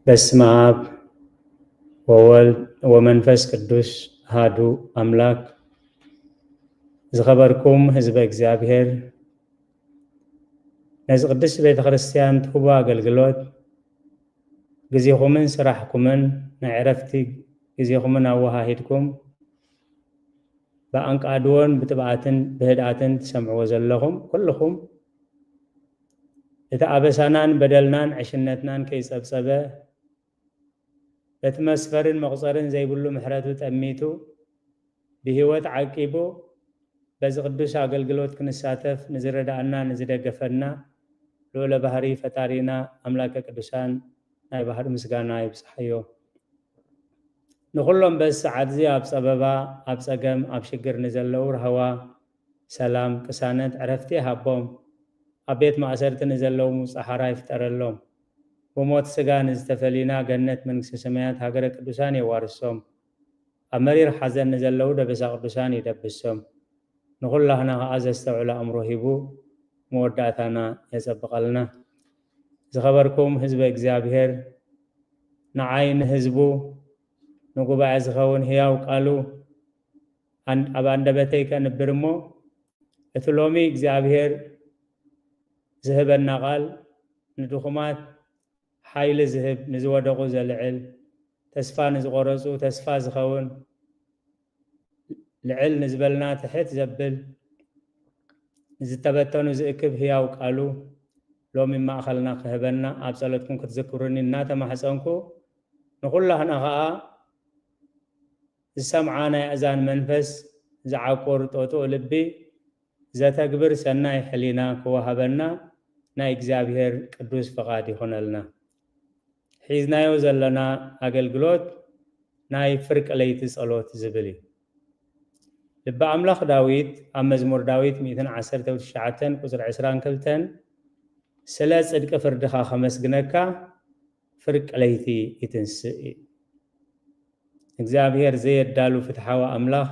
በስመ አብ ወወልድ ወመንፈስ ቅዱስ አሐዱ አምላክ። ዝኸበርኩም ህዝበ እግዚኣብሔር፣ ነዚ ቅድስት ቤተ ክርስቲያን ትህቦ ኣገልግሎት ግዜኹምን ስራሕኩምን ናይ ዕረፍቲ ግዜኹምን ኣወሃሂድኩም ብኣንቃድዎን ብትብዓትን ብህድኣትን ትሰምዕዎ ዘለኹም ኩልኹም፣ እቲ ኣበሳናን በደልናን ዕሽነትናን ከይጸብጸበ፣ በቲ መስፈርን መቑጸርን ዘይብሉ ምሕረቱ ጠሚቱ፣ ብህይወት ዓቂቡ፣ በዚ ቅዱስ ኣገልግሎት ክንሳተፍ ንዝረዳእና ንዝደገፈና ልዑለ ባህሪ ፈጣሪና ኣምላከ ቅዱሳን ናይ ባህሪ ምስጋና ይብጽሓዮ። ንኹሎም በዚ ሰዓት እዚ ኣብ ጸበባ፣ ኣብ ጸገም፣ ኣብ ሽግር ንዘለዉ ራህዋ፣ ሰላም፣ ቅሳነት፣ ዕረፍቲ ይሃቦም። ኣብ ቤት ማእሰርቲ ንዘለዉ ጻሕራ ይፍጠረሎም። ብሞት ስጋ ንዝተፈሊና ገነት መንግስተ ሰማያት ሃገረ ቅዱሳን የዋርሶም። ኣብ መሪር ሓዘን ንዘለዉ ደበሳ ቅዱሳን ይደብሶም። ንኹላህና ኸኣ ዘስተውዕል ኣእምሮ ሂቡ መወዳእታና የጸብቐልና። ዝኸበርኩም ህዝበ እግዚኣብሔር፣ ንዓይ ንህዝቡ ንጉባኤ ዝኸውን ህያው ቃሉ ኣን-፣ ኣብ ኣንደበተይ ከንብር እሞ፣ እቲ ሎሚ እግዚኣብሔር ዝህበና ቃል ንድኹማት ሓይሊ ዝህብ፣ ንዝወደቑ ዘልዕል፣ ተስፋ ንዝቖረጹ ተስፋ ዝኸውን፣ ልዕል ንዝበልና ትሕት ዘብል፣ ንዝተበተኑ ዝእክብ ህያው ቃሉ ሎሚ ማእኸልና ክህበና ኣብ ጸሎትኩም ክትዝክሩኒ እናተማሕጸንኩ፣ ንኹላህና ኸኣ ዝሰምዓ ናይ ኣእዛን መንፈስ ዝዓቁር ጥጡእ ልቢ ዘተግብር ሰናይ ሕሊና ክወሃበና ናይ እግዚኣብሔር ቅዱስ ፍቓድ ይኹነልና። ሒዝናዮ ዘለና ኣገልግሎት ናይ ፍርቂ ለይቲ ጸሎት ዝብል እዩ። ልበ ኣምላኽ ዳዊት ኣብ መዝሙር ዳዊት ሚእትን ዓሰርተ ትሽዓተን ቁጽሪ ዕስራን ክልተን፣ ስለ ጽድቂ ፍርድኻ ከመስግነካ ፍርቂ ለይቲ ይትንስእ እዩ። እግዚኣብሔር ዘየዳሉ ፍትሓዊ ኣምላኽ፣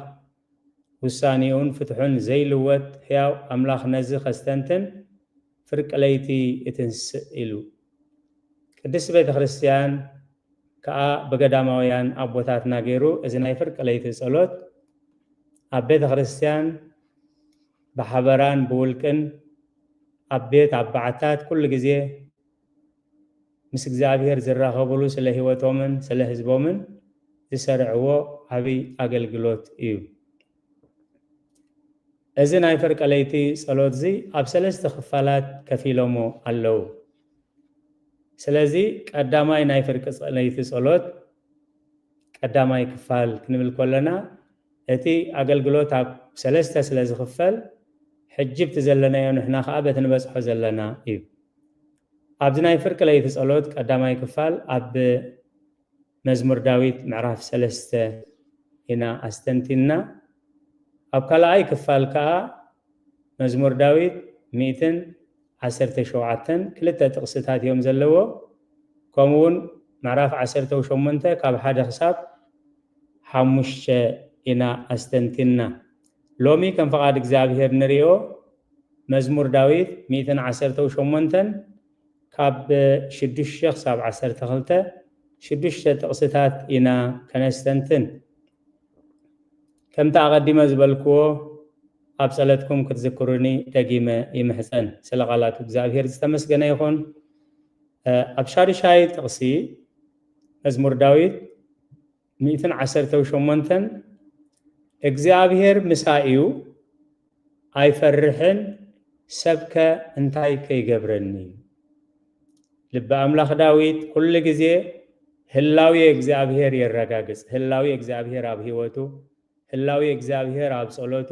ውሳኔኡን ፍትሑን ዘይልወጥ ሕያው ኣምላኽ ነዚ ከስተንትን ፍርቂ ለይቲ ይትንስእ ኢሉ። ቅድስቲ ቤተ ክርስቲያን ከኣ ብገዳማውያን ኣቦታትና ገይሩ እዚ ናይ ፍርቂ ለይቲ ጸሎት ኣብ ቤተ ክርስቲያን ብሓበራን ብውልቅን ኣብ ቤት ኣብ በዓታት ኩሉ ግዜ ምስ እግዚኣብሔር ዝራኸብሉ ስለ ህይወቶምን ስለ ህዝቦምን ዝሰርዕዎ ዓብይ ኣገልግሎት እዩ። እዚ ናይ ፍርቂ ለይቲ ጸሎት እዚ ኣብ ሰለስተ ክፋላት ከፊሎሞ ኣለዉ። ስለዚ ቀዳማይ ናይ ፍርቂ ጸ-፣ ለይቲ ጸሎት ቀዳማይ ክፋል ክንብል ከለና፣ እቲ ኣገልግሎት ኣብ ሰለስተ ስለ ዝኽፈል፣ ሕጂ ብቲ ዘለናዮ ንሕና ከኣ በቲ ንበጽሖ ዘለና እዩ። ኣብዚ ናይ ፍርቂ ለይቲ ጸሎት ቀዳማይ ክፋል ኣብ መዝሙር ዳዊት ምዕራፍ ሰለስተ ኢና ኣስተንቲንና። ኣብ ካልኣይ ክፋል ከኣ መዝሙር ዳዊት ሚእትን ዓሰርተ ሸውዓተን ክልተ ጥቕስታት እዮም ዘለዎ። ከምኡ እውን ምዕራፍ ዓሰርተ ሸሞንተ ካብ ሓደ ክሳብ ሓሙሽተ ኢና ኣስተንቲንና። ሎሚ ከም ፍቓድ እግዚኣብሔር ንሪኦ መዝሙር ዳዊት ሚእትን ዓሰርተ ሸሞንተን ካብ ሽዱሽተ ክሳብ ዓሰርተ ክልተ ሽዱሽተ ጥቕስታት ኢና ከነስተንትን። ከምቲ ኣቐዲመ ዝበልክዎ ኣብ ጸለትኩም ክትዝክሩኒ ደጊመ ይምሕጸን። ስለ ቃላቱ እግዚኣብሔር ዝተመስገነ ይኹን። እ፣ ኣብ ሻዱሻይ ጥቕሲ መዝሙር ዳዊት ሚእትን ዓሰርተ ሸሞንተን እግዚኣብሔር ምሳይ እዩ፣ ኣይፈርሕን፣ ሰብከ እንታይ ከይገብረኒ? ልበ ኣምላኽ ዳዊት ኩሉ ግዜ ህላዌ እግዚኣብሔር የረጋግጽ። ህላዌ እግዚኣብሔር ኣብ ህይወቱ፣ ህላዌ እግዚኣብሔር ኣብ ጸሎቱ፣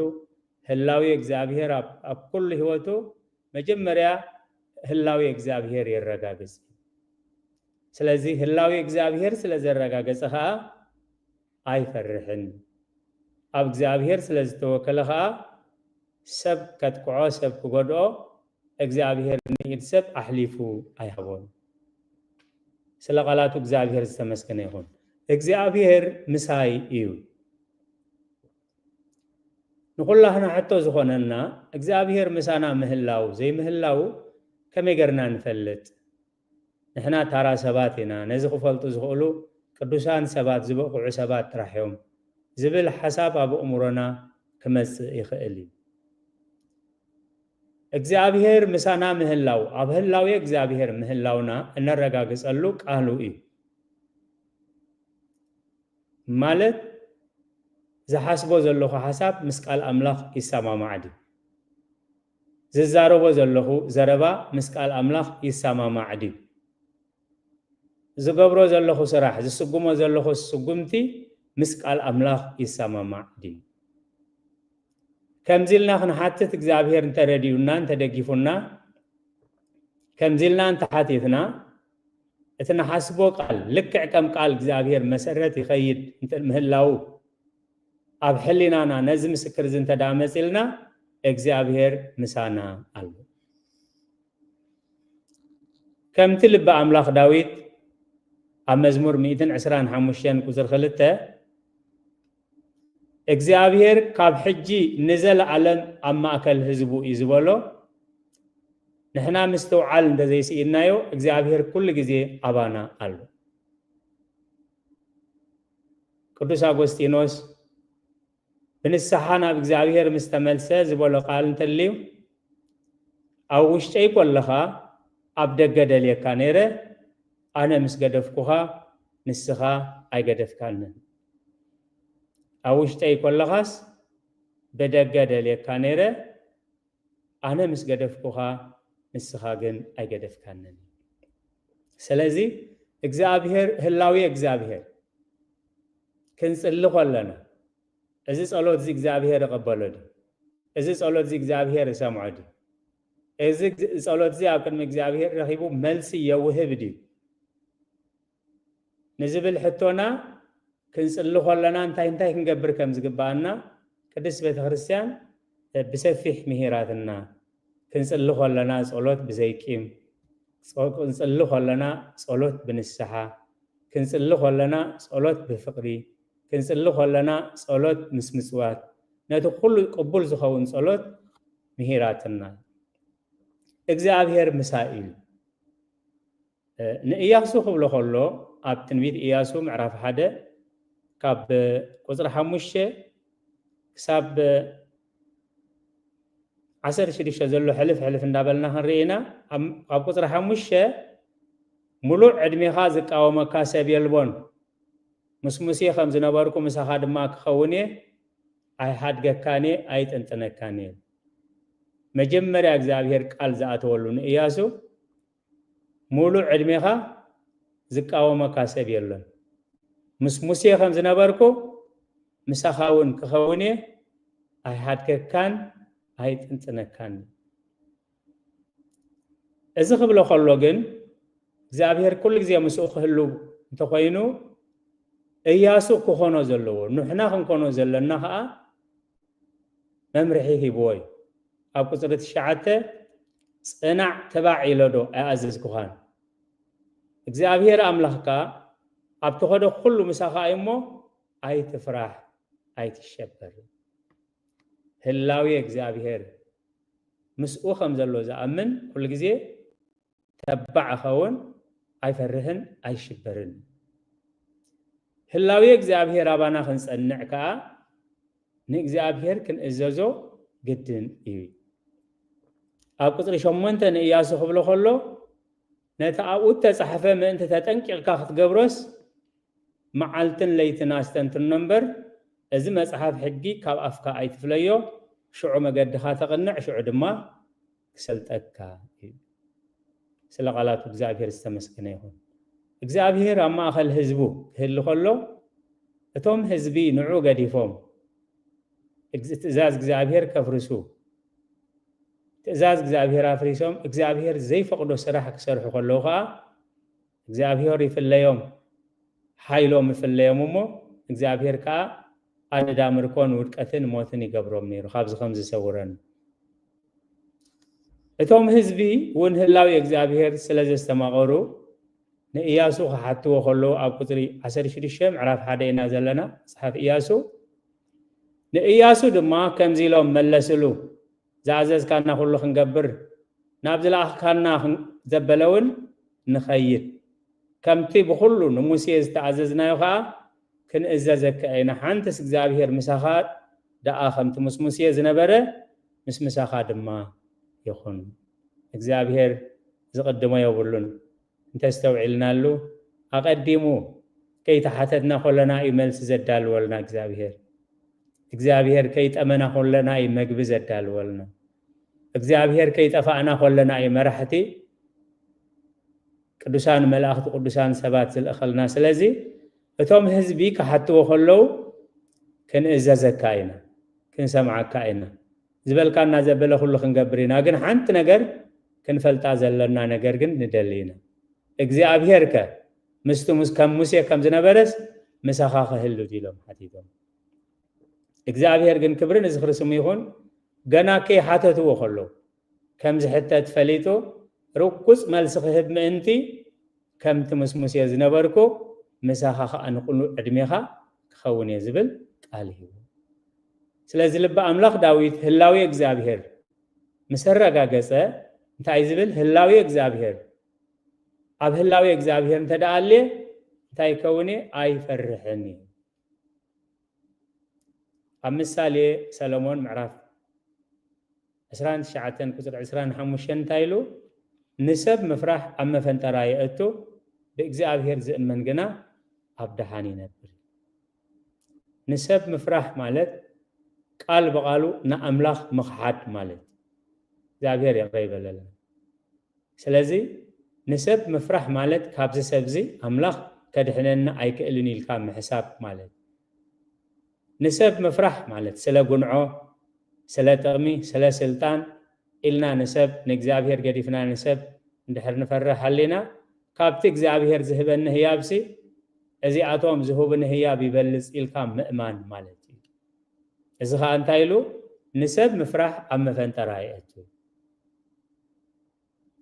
ህላዌ እግዚኣብሔር ኣብ፣ ኣብ ኩሉ ህይወቱ መጀመርያ ህላዌ እግዚኣብሔር የረጋግጽ። ስለዚ ህላዌ እግዚኣብሔር ስለ ዘረጋገጸ ኸኣ ኣይፈርሕን። ኣብ እግዚኣብሔር ስለ ዝተወከለ ኸኣ ሰብ ከጥቅዖ፣ ሰብ ክጎድኦ፣ እግዚኣብሔር ንኢድ ሰብ ኣሕሊፉ ኣይሃቦን። ስለ ቃላቱ እግዚኣብሔር ዝተመስገነ ይኹን። እግዚኣብሔር ምሳይ እዩ። ንኹላህና ሕቶ ዝኾነና እግዚኣብሔር ምሳና ምህላው ዘይምህላው ከመይ ገርና ንፈልጥ? ንሕና ታራ ሰባት ኢና፣ ነዚ ክፈልጡ ዝኽእሉ ቅዱሳን ሰባት፣ ዝበቕዑ ሰባት ጥራሕ እዮም ዝብል ሓሳብ ኣብ ኣእምሮና ክመጽእ ይኽእል እዩ። እግዚኣብሔር ምሳና ምህላው፣ ኣብ ህላዌ እግዚኣብሔር ምህላውና እነረጋግጸሉ ቃሉ እዩ። ማለት ዝሓስቦ ዘለኹ ሓሳብ ምስ ቃል ኣምላኽ ይሰማማዕ ድዩ? ዝዛረቦ ዘለኹ ዘረባ ምስ ቃል ኣምላኽ ይሰማማዕ ድዩ? ዝገብሮ ዘለኹ ስራሕ፣ ዝስጉሞ ዘለኹ ስጉምቲ ምስ ቃል ኣምላኽ ይሰማማዕ ድዩ? ከምዚ ኢልና ክንሓትት እግዚኣብሔር እንተረዲኡና፣ እንተደጊፉና፣ ከምዚ ኢልና እንተሓቲትና፣ እቲ ንሓስቦ ቃል ልክዕ ከም ቃል እግዚኣብሔር መሰረት ይኸይድ እንተ ምህላው፣ ኣብ ሕሊናና ነዚ ምስክር እዚ እንተ ደኣ መጺልና፣ እግዚኣብሔር ምሳና ኣሎ። ከምቲ ልቢ ኣምላኽ ዳዊት ኣብ መዝሙር ሚእትን ዕስራን ሓሙሽተን ቁጽሪ ክልተ፣ እግዚኣብሔር ካብ ሕጂ ንዘለኣለም ኣብ ማእከል ህዝቡ እዩ ዝበሎ፣ ንሕና ምስትውዓል እንተዘይስኢናዮ፣ እግዚኣብሔር ኩሉ ግዜ ኣባና ኣሎ። ቅዱስ ኣጎስጢኖስ ብንስሓ ናብ እግዚኣብሔር ምስ ተመልሰ ዝበሎ ቃል እንተልዩ፣ ኣብ ውሽጠይ ኮለኻ ኣብ ደገ ደልየካ ነይረ፣ ኣነ ምስ ገደፍኩኻ ንስኻ ኣይገደፍካንን። ኣብ ውሽጠይ ኮለኻስ ብደገ ደልየካ ነይረ፣ ኣነ ምስ ገደፍኩኻ ንስኻ ግን ኣይገደፍካንን። ስለዚ እግዚኣብሔር፣ ህላዌ እግዚኣብሔር ክንጽሊ ከለና፣ እዚ ጸሎት እዚ እግዚኣብሔር ይቐበሎ ድዩ? እዚ ጸሎት እዚ እግዚኣብሔር ይሰምዖ ድዩ? እዚ ግዝ-፣ ጸሎት እዚ ኣብ ቅድሚ እግዚኣብሔር ረኺቡ መልሲ የውህብ ድዩ? ንዝብል ሕቶና ክንጽሊ ከለና እንታይ እንታይ ክንገብር ከም ዝግብኣና ቅድስት ቤተ ክርስቲያን ብሰፊሕ ምሂራትና። ክንጽሊ ከለና ጸሎት ብዘይቂም፣ ጸ-፣ ክንጽሊ ከለና ጸሎት ብንስሓ፣ ክንጽሊ ከለና ጸሎት ብፍቕሪ፣ ክንጽሊ ከለና ጸሎት ምስ ምጽዋት፣ ነቲ ኩሉ ቅቡል ዝኸውን ጸሎት ምሂራትና። እግዚኣብሔር ምሳይ እዩ። ንእያሱ ክብሎ ከሎ፣ ኣብ ትንቢት እያሱ ምዕራፍ ሓደ ካብ ቁጽሪ ሓሙሽተ ክሳብ ዓሰርተ ሽዱሽተ ዘሎ ሕልፍ ሕልፍ እንዳበልና ክንርኢ ኢና። ኣብ፣ ኣብ ቁጽሪ ሓሙሽተ፣ "ምሉእ ዕድሜኻ ዝቃወመካ ሰብ የልቦን፣ ምስ ሙሴ ከም ዝነበርኩ ምሳኻ ድማ ክኸውን እየ፣ ኣይሓድገካን እየ፣ ኣይጥንጥነካን እየ." መጀመርያ እግዚኣብሔር ቃል ዝኣተወሉ ንእያሱ፣ "ምሉእ ዕድሜኻ ዝቃወመካ ሰብ የሎን፣ ምስ ሙሴ ከም ዝነበርኩ ምሳኻ እውን ክኸውን እየ፣ ኣይሓድገካን ኣይጥንጥነካን." እዚ ክብሎ ከሎ ግን እግዚኣብሔር ኩሉ ግዜ ምስኡ ክህሉ እንተኾይኑ፣ እያሱ ክኾኖ ዘለዎ፣ ንሕና ክንኮኖ ዘለና ኸዓ መምርሒ ሂብዎ እዩ። ኣብ ቁጽሪ ትሽዓተ፣ "ጽናዕ፣ ትባዕ ኢለ ዶ ኣይኣዘዝኩኻን? እግዚኣብሔር ኣምላኽካ ኣብ ትኸዶ ኩሉ ምሳኻ እዩ እሞ፣ ኣይትፍራሕ፣ ኣይትሸበር." ህላዌ እግዚኣብሔር ምስኡ ከም ዘሎ ዝኣምን ኩሉ ግዜ ተባዕ እኸውን፣ ኣይፈርህን ኣይሽበርን። ህላዌ እግዚኣብሔር ኣባና ክንጸንዕ ከኣ ንእግዚኣብሔር ክንእዘዞ ግድን እዩ። ኣብ ቁጽሪ ሸሞንተ ንእያሱ ክብሎ ከሎ፣ "ነቲ ኣብኡ እተጻሕፈ ምእንቲ ተጠንቂቕካ ክትገብሮስ፣ መዓልትን ለይትን ኣስተንትኖ እምበር፣ እዚ መጽሓፍ ሕጊ ካብ ኣፍካ ኣይትፍለዮ፣ ሽዑ መገድኻ ተቕንዕ፣ ሽዑ ድማ ክሰልጠካ" እዩ። ስለ ቃላቱ እግዚኣብሔር ዝተመስገነ ይኹን። እግዚኣብሔር ኣብ ማእከል ህዝቡ ክህሊ ከሎ፣ እቶም ህዝቢ ንዑ ገዲፎም፣ እግዝ-፣ ትእዛዝ እግዚኣብሔር ከፍርሱ፣ ትእዛዝ እግዚኣብሔር ኣፍሪሶም እግዚኣብሔር ዘይፈቕዶ ስራሕ ክሰርሑ ከለዉ ኸኣ፣ እግዚኣብሔር ይፍለዮም፣ ሓይሎም ይፍለዮም እሞ፣ እግዚኣብሔር ከኣ ኣደዳ ምርኮን ውድቀትን ሞትን ይገብሮም ነይሩ። ካብዚ ከም ዝሰውረን። እቶም ህዝቢ እውን ህላዊ እግዚኣብሔር ስለ ዘስተማቐሩ፣ ንእያሱ ክሓትዎ ከለዉ፣ ኣብ ቁጽሪ ዓሰርተ ሽዱሽተ ምዕራፍ ሓደ ኢና ዘለና፣ መጽሓፍ እያሱ። ንእያሱ ድማ ከምዚ ኢሎም መለስሉ፣ "ዝኣዘዝካና ኩሉ ክንገብር፣ ናብ ዝለኣኽካና ክን-" ዘበለ እውን፣ ንኸይድ፣ ከምቲ ብኹሉ ንሙሴ ዝተኣዘዝናዮ ኸኣ ክንእዘዘካ ኢና። ሓንትስ እግዚኣብሔር ምሳኻ ደኣ ከምቲ ምስ ሙሴ ዝነበረ ምስ ምሳኻ ድማ ይኹን። እግዚኣብሔር ዝቕድሞ የብሉን። እንተስተውዒልናሉ፣ ኣቐዲሙ ከይተሓተትና ከለና እዩ መልሲ ዘዳልወልና እግዚኣብሔር። እግዚኣብሔር ከይጠመና ከለና እዩ መግቢ ዘዳልወልና። እግዚኣብሔር ከይጠፋእና ከለና እዩ መራሕቲ ቅዱሳን መላእኽቲ፣ ቅዱሳን ሰባት ዝልእኸልና። ስለዚ እቶም ህዝቢ ክሓትዎ ከለዉ ክንእዘዘካ ኢና፣ ክንሰምዓካ ኢና፣ ዝበልካና ዘበለ ኩሉ ክንገብር ኢና። ግን ሓንቲ ነገር ክንፈልጣ ዘለና ነገር ግን ንደሊ ኢና። እግዚኣብሔር ከ ምስቲ ሙስ-፣ ከም ሙሴ ከም ዝነበረስ ምሳኻ ክህሉ ድዩ ኢሎም ሓቲቶም። እግዚኣብሔር ግን ክብሪ ንዝኽሪ ስሙ ይኹን፣ ገና ከይሓተትዎ ከለዉ ከም ዝሕተት ፈሊጡ ርኩጽ መልሲ ክህብ ምእንቲ ከምቲ ምስ ሙሴ ዝነበርኩ ምሳኻ ኸኣ ንቕኑዕ ዕድሜኻ ክኸውን እየ ዝብል ቃል ሂቡ። ስለዚ ልቢ ኣምላኽ ዳዊት ህላዌ እግዚኣብሔር ምስ ኣረጋገጸ እንታይ ዝብል? ህላዌ እግዚኣብሔር፣ ኣብ ህላዌ እግዚኣብሔር እንተ ደኣ ኣልየ እንታይ ይከውን እየ? ኣይፈርሕን እዩ። ኣብ ምሳሌ ሰሎሞን ምዕራፍ ዕስራን ትሽዓተን ቁጽሪ ዕስራን ሓሙሽተን እንታይ ኢሉ? ንሰብ ምፍራሕ ኣብ መፈንጠራ የእቱ፣ ብእግዚኣብሔር ዝእመን ግና ኣብ ደሓን ይነብር። ንሰብ ምፍራሕ ማለት ቃል ብቓሉ ንኣምላኽ ምኽሓድ ማለት። እግዚኣብሔር ይቕረ ይበለልና። ስለዚ ንሰብ ምፍራሕ ማለት ካብዚ ሰብዚ ኣምላኽ ከድሕነና ኣይክእልን ኢልካ ምሕሳብ ማለት። ንሰብ ምፍራሕ ማለት ስለ ጉንዖ፣ ስለ ጥቕሚ፣ ስለ ስልጣን ኢልና ንሰብ፣ ንእግዚኣብሔር ገዲፍና ንሰብ እንድሕር ንፈርሕ ሃሊና፣ ካብቲ እግዚኣብሔር ዝህበኒ ህያብሲ እዚኣቶም ዝህቡኒ ህያብ ይበልጽ ኢልካ ምእማን ማለት እዩ። እዚ ኸኣ እንታይ ኢሉ? ንሰብ ምፍራሕ ኣብ መፈንጠራ የእቱ።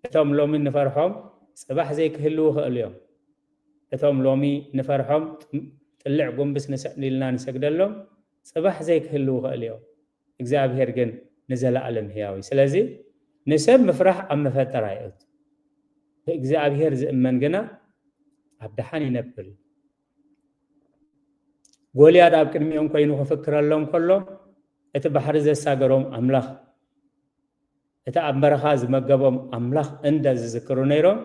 እቶም ሎሚ ንፈርሖም ጽባሕ ዘይክህልዉ ይኽእሉ እዮም። እቶም ሎሚ ንፈርሖም ጥም-፣ ጥልዕ ጉንብስ ንሰ-፣ ኢልና ንሰግደሎም ጽባሕ ዘይክህልዉ ይኽእሉ እዮም። እግዚኣብሔር ግን ንዘለኣለም ህያው እዩ። ስለዚ ንሰብ ምፍራሕ ኣብ መፈንጠራ የእቱ። ብእግዚኣብሔር ዝእመን ግና ኣብ ደሓን ይነብር እዩ። ጎልያድ ኣብ ቅድሚኦም ኮይኑ ክፍክረሎም ከሎ፣ እቲ ባሕሪ ዘሳገሮም ኣምላኽ፣ እቲ ኣብ በረኻ ዝመገቦም ኣምላኽ እንደ ዝዝክሩ ነይሮም፣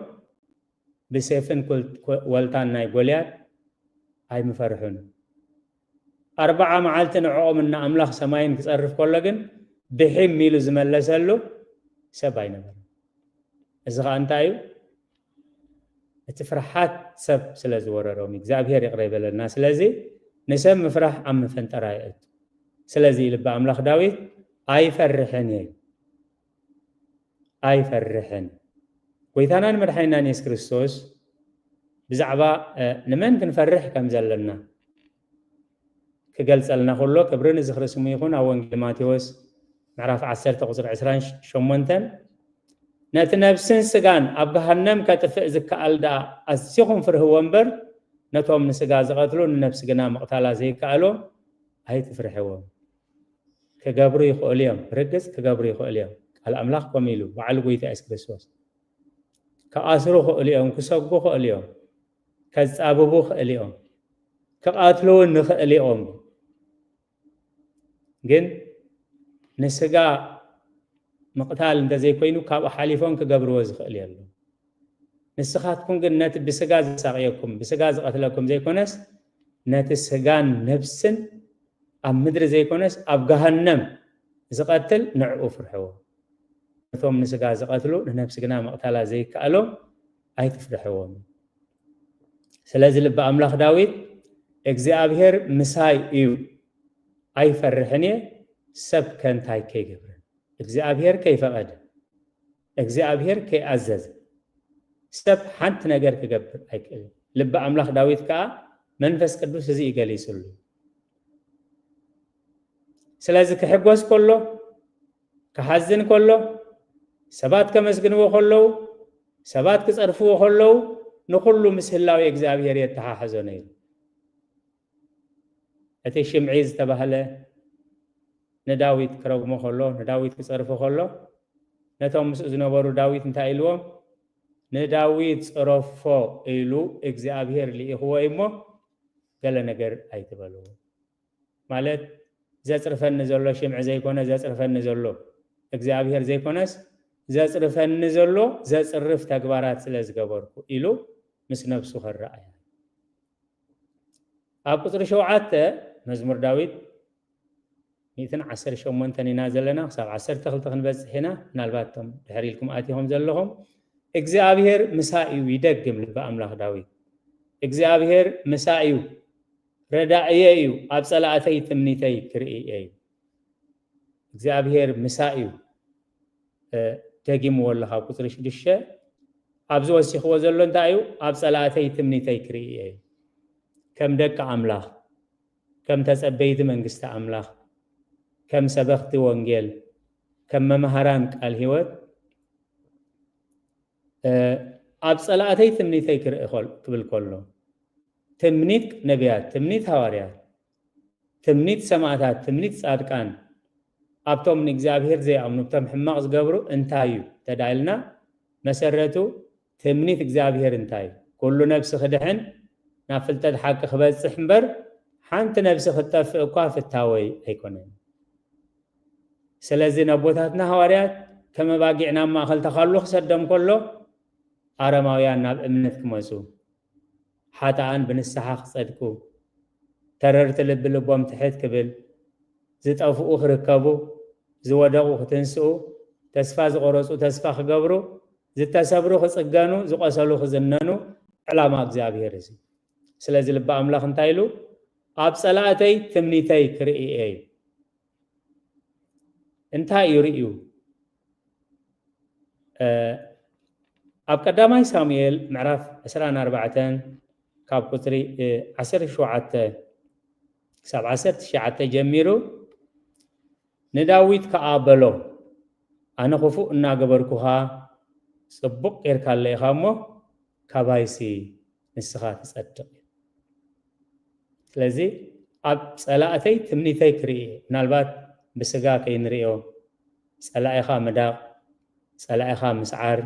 ብሴፍን ኩል-፣ ወልታን ናይ ጎልያድ ኣይምፈርሑን። ኣርብዓ መዓልቲ ንዕኦም እና ኣምላኽ ሰማይን ክጸርፍ ከሎ ግን፣ ብሒም ኢሉ ዝመለሰሉ ሰብ ኣይነበረን። እዚ ኸኣ እንታይ እዩ? እቲ ፍርሓት ሰብ ስለ ዝወረሮም፣ እግዚኣብሔር ይቕረ ይበለልና። ስለዚ ንሰብ ምፍራሕ ኣብ መፈንጠራ የእቱ። ስለዚ ልቢ ኣምላኽ ዳዊት ኣይፈርሕን እየ፣ ኣይፈርሕን። ጎይታናን መድሓኒናን የሱስ ክርስቶስ ብዛዕባ፣ እ፣ ንመን ክንፈርሕ ከም ዘለና ክገልጸልና ከሎ፣ ክብሪ ንዝኽሪ ስሙ ይኹን። ኣብ ወንጌል ማቴዎስ ምዕራፍ ዓሰርተ ቁጽሪ ዕስራን ሸሞንተን፣ "ነቲ ነብስን ስጋን ኣብ ገሃነም ከጥፍእ ዝከኣል ደኣ ኣዚኹም ፍርህዎ እምበር፣ ነቶም ንስጋ ዝቐትሉ ንነብሲ ግና ምቕታላ ዘይከኣሎም ኣይትፍርሕዎም። ክገብሩ ይኽእሉ እዮም፣ ብርግጽ ክገብሩ ይኽእሉ እዮም። ቃል ኣምላኽ ከምኡ ኢሉ፣ ባዕሉ ጎይታ የሱስ ክርስቶስ። ክኣስሩ ይኽእሉ እዮም፣ ክሰጉ ይኽእሉ እዮም፣ ከጻብቡ ይኽእሉ እዮም፣ ክቐትሉ እውን ይኽእሉ እዮም። ግን ንስጋ ምቕታል እንተዘይኮይኑ፣ ካብኡ ሓሊፎም ክገብርዎ ዝኽእል የለን። ንስኻትኩም ግን ነቲ ብስጋ ዘሳቕየኩም፣ ብስጋ ዝቐትለኩም ዘይኮነስ፣ ነቲ ስጋን ነብስን ኣብ ምድሪ ዘይኮነስ ኣብ ገሃነም ዝቐትል ንዕኡ ፍርሕዎ። ነቶም ንስጋ ዝቐትሉ ንነብሲ ግና ምቕታላ ዘይከኣሎም ኣይትፍርሕዎም." ስለዚ ልቢ ኣምላኽ ዳዊት፣ "እግዚኣብሔር ምሳይ እዩ፣ ኣይፈርሕን እየ፣ ሰብ ከ እንታይ ከይገብረ?" እግዚኣብሔር ከይፈቐደ፣ እግዚኣብሔር ከይኣዘዘ፣ ሰብ ሓንቲ ነገር ክገብር ኣይክእልን። ልቢ ኣምላኽ ዳዊት ከኣ መንፈስ ቅዱስ እዚ እዩ ገሊጹሉ። ስለዚ ክሕጎስ ከሎ፣ ክሓዝን ከሎ፣ ሰባት ከመስግንዎ ከለዉ፣ ሰባት ክጸርፍዎ ከለዉ፣ ንኹሉ ምስ ህላዌ እግዚኣብሔር የተሓሕዞ ነይሩ። እቲ ሽምዒ ዝተባህለ ንዳዊት ክረግሞ ከሎ፣ ንዳዊት ክጸርፎ ከሎ፣ ነቶም ምስኡ ዝነበሩ ዳዊት እንታይ ኢልዎም? ንዳዊት ጽረፎ ኢሉ እግዚኣብሔር ልኢኽዎ እዩ እሞ፣ ገለ ነገር ኣይትበሉ። ማለት፣ ዘጽርፈኒ ዘሎ ሽምዒ ዘይኮነ፣ ዘጽርፈኒ ዘሎ እግዚኣብሔር ዘይኮነስ፣ ዘጽርፈኒ ዘሎ ዘጽርፍ ተግባራት ስለ ዝገበርኩ ኢሉ ምስ ነብሱ ክረኣያ። ኣብ ቁጽሪ ሸውዓተ መዝሙር ዳዊት ሚእትን ዓሰርተ ሸሞንተን ኢና ዘለና፣ ክሳብ ዓሰርተ ክልተ ክንበጽሕ ኢና። ምናልባት እቶም ድሕር ኢልኩም ኣቲኹም ዘለኹም፣ እግዚኣብሔር ምሳይ እዩ፣ ይደግም ልቢ ኣምላኽ ዳዊት። እግዚኣብሔር ምሳይ እዩ፣ ረዳእየ እዩ፣ ኣብ ጸላእተይ ትምኒተይ ክርኢ እዩ። እግዚኣብሔር ምሳይ እዩ። እ፣ ደጊምዎ ኣሎ ካብ ቁጽሪ ሽዱሽተ። ኣብዚ ወሲኽዎ ዘሎ እንታይ እዩ? ኣብ ጸላእተይ ትምኒተይ ክርኢ እዩ። ከም ደቂ ኣምላኽ፣ ከም ተጸበይቲ መንግስቲ ኣምላኽ፣ ከም ሰበኽቲ ወንጌል፣ ከም መማህራን ቃል ህይወት፣ እ፣ ኣብ ጸላእተይ ትምኒተይ ክርኢ ከል-፣ ክብል ከሎ፣ ትምኒት ነቢያት፣ ትምኒት ሃዋርያት፣ ትምኒት ሰማዕታት፣ ትምኒት ጻድቃን፣ ኣብቶም ንእግዚኣብሔር ዘይኣምኑ፣ ኣብቶም ሕማቕ ዝገብሩ እንታይ እዩ ተዳኢልና፣ መሰረቱ ትምኒት እግዚኣብሔር እንታይ እዩ? ኩሉ ነብሲ ክድሕን ናብ ፍልጠት ሓቂ ክበጽሕ እምበር፣ ሓንቲ ነብሲ ክትጠፍእ እኳ ፍታወይ ኣይኮነን። ስለዚ ነቦታትና ሃዋርያት ከም ኣባጊዕ ናብ ማእከል ተኻሉ ክሰዶም ከሎ፣ ኣረማውያን ናብ እምነት ክመጹ፣ ሓጥኣን ብንስሓ ክጸድቁ፣ ተረርቲ ልቢ ልቦም ትሕት ክብል፣ ዝጠፍኡ ክርከቡ፣ ዝወደቑ ክትንስኡ፣ ተስፋ ዝቆረጹ ተስፋ ክገብሩ፣ ዝተሰብሩ ክጽገኑ፣ ዝቆሰሉ ክዝነኑ ዕላማ እግዚኣብሔር እዚ። ስለዚ ልቢ ኣምላኽ እንታይ ኢሉ? ኣብ ጸላእተይ ትምኒተይ ክርኢ እየ። እንታይ እዩ ርእዩ? እ፣ ኣብ ቀዳማይ ሳሙኤል ምዕራፍ ዕስራን ኣርባዕተን ካብ ቁጽሪ፣ እ፣ ዓሰርተ ሸውዓተ ክሳብ ዓሰርተ ትሽዓተ ጀሚሩ፣ ንዳዊት ከኣ በሎ፣ ኣነ ክፉእ እናገበርኩኻ ጽቡቕ ጌርካለ ኢኻ እሞ፣ ካባይሲ ንስኻ ትጸድቕ። ስለዚ ኣብ ጸላእተይ ትምኒተይ ክርኢ እየ። ምናልባት ብስጋ ከይንርእዮ፣ ጸላኢኻ ምዳቕ፣ ጸላኢኻ ምስዓር፣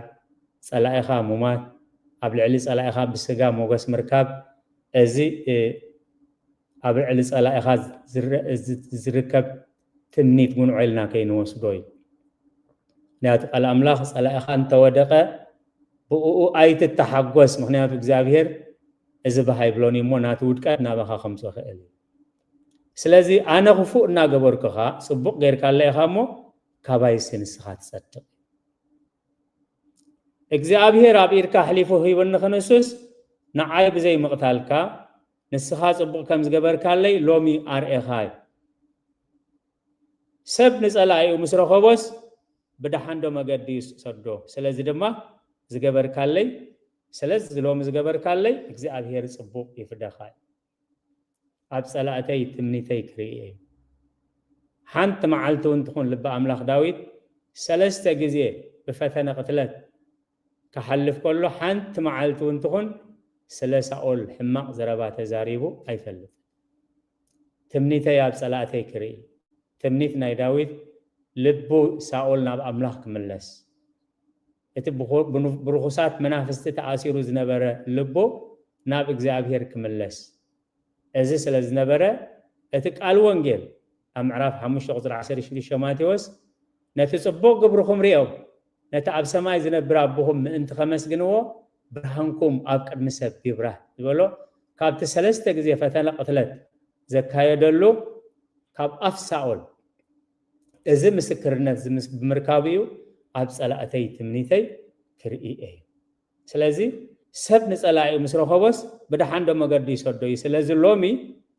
ጸላኢኻ ሙማት፣ ኣብ ልዕሊ ጸላኢኻ ብስጋ ሞገስ ምርካብ፣ እዚ፣ እ፣ ኣብ ልዕሊ ጸላኢኻ ዝረ-፣ ዝ-፣ ዝርከብ ትምኒት ጉንዖ ኢልና ከይንወስዶ እዩ። ምክንያቱ ቃል ኣምላኽ ጸላኢኻ እንተወደቐ ብእኡ ኣይትተሓጎስ፣ ምክንያቱ እግዚኣብሔር እዚ ባህ ኣይብሎን እዩ እሞ ናቲ ውድቀት ናባኻ ከምጽኦ ይኽእል እዩ። ስለዚ ኣነ ክፉእ እናገበርኩኻ ጽቡቕ ጌርካለ ኢኻ እሞ ካባይሲ ንስኻ ትጸድቕ። እግዚኣብሔር ኣብ ኢድካ ኣሕሊፉ ሂቡኒ ክንሱስ ንዓይ ብዘይ ምቕታልካ ንስኻ ጽቡቕ ከም ዝገበርካለይ ሎሚ ኣርኤኻ እዩ። ሰብ ንጸላኢኡ ምስ ረኸቦስ ብደሓን ዶ መገዲ ይሰዶ። ስለዚ ድማ ዝገበርካለይ፣ ስለዚ ሎሚ ዝገበርካለይ እግዚኣብሔር ጽቡቕ ይፍደኻ እዩ። ኣብ ጸላእተይ ትምኒተይ ክርኢ እዩ። ሓንቲ መዓልቲ እውን ትኹን ልቢ ኣምላኽ ዳዊት ሰለስተ ግዜ ብፈተነ ቅትለት ክሓልፍ ከሎ ሓንቲ መዓልቲ እውን ትኹን ስለ ሳኦል ሕማቕ ዘረባ ተዛሪቡ ኣይፈልጥን። ትምኒተይ ኣብ ጸላእተይ ክርኢ። ትምኒት ናይ ዳዊት ልቡ ሳኦል ናብ ኣምላኽ ክምለስ፣ እቲ ብኹ-፣ ብኑ-፣ ብርኹሳት መናፍስቲ ተኣሲሩ ዝነበረ ልቡ ናብ እግዚኣብሔር ክምለስ፣ እዚ ስለ ዝነበረ፣ እቲ ቃል ወንጌል ኣብ ምዕራፍ ሓሙሽተ ቁጽሪ ዓሰርተ ሽዱሽተ ማቴዎስ፣ "ነቲ ጽቡቕ ግብርኹም ርእዮም፣ ነቲ ኣብ ሰማይ ዝነብር ኣቦኹም ምእንቲ ከመስግንዎ፣ ብርሃንኩም ኣብ ቅድሚ ሰብ ይብራህ" ዝበሎ፣ ካብቲ ሰለስተ ግዜ ፈተነ ቅትለት ዘካየደሉ፣ ካብ ኣፍ ሳኦል እዚ ምስክርነት ዝምስ-፣ ብምርካቡ እዩ፣ "ኣብ ጸላእተይ ትምኒተይ ክርኢ እየ።" ስለዚ ሰብ ንጸላኢኡ ምስ ረኸቦስ ብደሓን ዶ መገዲ ይሰዶ እዩ። ስለዚ ሎሚ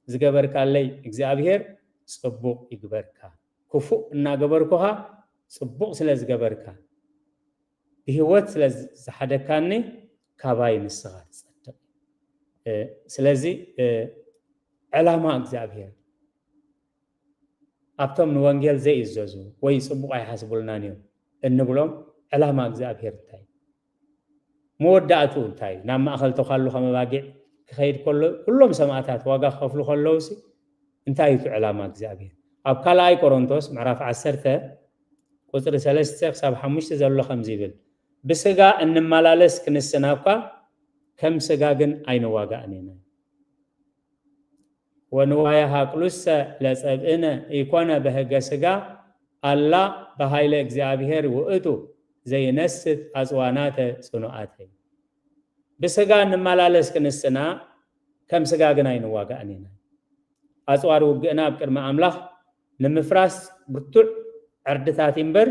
ዝገበርካለይ እግዚኣብሔር ጽቡቕ ይግበርካ። ክፉእ እናገበርኩኻ ጽቡቕ ስለ ዝገበርካ፣ ብህይወት ስለ ዝሓደካኒ ካባይ ንስኻ ትጸድቕ። እ፣ ስለዚ፣ እ፣ ዕላማ እግዚኣብሔር ኣብቶም ንወንጌል ዘይእዘዙ ወይ ጽቡቕ ኣይሓስቡልናን እዮም እንብሎም ዕላማ እግዚኣብሔር እንታይ እዩ? መወዳእትኡ እንታይ እዩ? ናብ ማእከል ተዃሉ ከም ኣባጊዕ ክኸይድ ከሎ፣ ኩሎም ሰማእታት ዋጋ ክኸፍሉ ከለውሲ፣ እንታይ እዩ እቲ ዕላማ እግዚኣብሔር? ኣብ ካልኣይ ቆሮንቶስ ምዕራፍ ዓሰርተ ቁጽሪ ሰለስተ ክሳብ ሓሙሽተ ዘሎ ከምዚ ይብል፣ ብስጋ እንመላለስ ክንስና እኳ ከም ስጋ ግን ኣይንዋጋእን ኢና። ወንዋየ ሃቅሉሰ ለጸብእነ ኢኮነ በህገ ስጋ ኣላ በሃይለ እግዚኣብሔር ውእቱ ዘይነስት ኣጽዋናተ ጽኑዓተ። ብስጋ እንመላለስ ክንስና ከም ስጋ ግን ኣይንዋጋእን ኢና። ኣጽዋር ውግእና ኣብ ቅድሚ ኣምላኽ ንምፍራስ ብርቱዕ ዕርድታት እምበር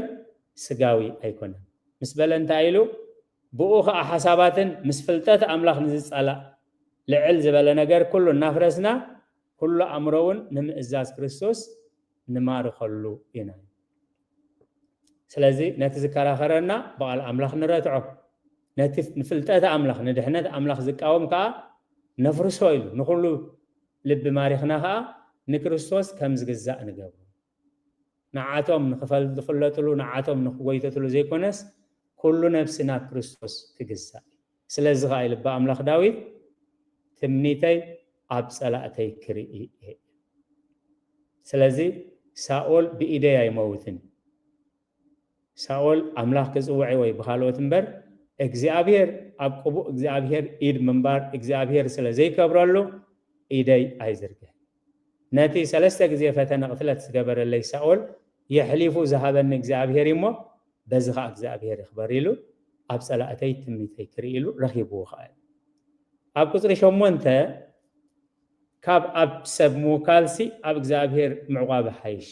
ስጋዊ ኣይኮነን። ምስ በለ እንታይ ኢሉ? ብኡ ኸዓ ሓሳባትን ምስ ፍልጠት ኣምላኽ ንዝጸላእ ልዕል ዝበለ ነገር ኩሉ እናፍረስና ኩሉ ኣእምሮ እውን ንምእዛዝ ክርስቶስ ንማርኸሉ ኢና። ስለዚ ነቲ ዝከራኸረና ብቓል ኣምላኽ ንረትዖ፣ ነቲ ንፍልጠት ኣምላኽ ንድሕነት ኣምላኽ ዝቃወም ከዓ ነፍርሶ ኢሉ ንኹሉ ልቢ ማሪኽና ከዓ ንክርስቶስ ከም ዝግዛእ ንገብሮ። ንዓቶም ንኽፈል- ዝፍለጥሉ ንዓቶም ንኽጎይተትሉ ዘይኮነስ ኩሉ ነፍሲ ናብ ክርስቶስ ክግዛእ እዩ። ስለዚ ከዓ ልቢ ኣምላኽ ዳዊት ትምኒተይ ኣብ ጸላእተይ ክርኢ እየ። ስለዚ ሳኦል ብኢደይ ኣይመውትን። ሳኦል ኣምላኽ ክጽውዕ ወይ ብኻልኦት እምበር እግዚኣብሔር ኣብ ቅቡእ እግዚኣብሔር ኢድ ምንባር እግዚኣብሔር ስለ ዘይከብረሉ ኢደይ ኣይዝርግሕ። ነቲ ሰለስተ ግዜ ፈተነ ቅትለት ዝገበረለይ ሳኦል የሕሊፉ ዝሃበኒ እግዚኣብሔር እሞ በዚ ኸዓ እግዚኣብሔር ይኽበር ኢሉ ኣብ ጸላእተይ ትምኒተይ ክርኢ ኢሉ ረኺብዎ ኸዓ። ኣብ ቁፅሪ ሸሞንተ ካብ ኣብ ሰብ ምውካልሲ ኣብ እግዚኣብሔር ምዕቋብ ይሓይሽ።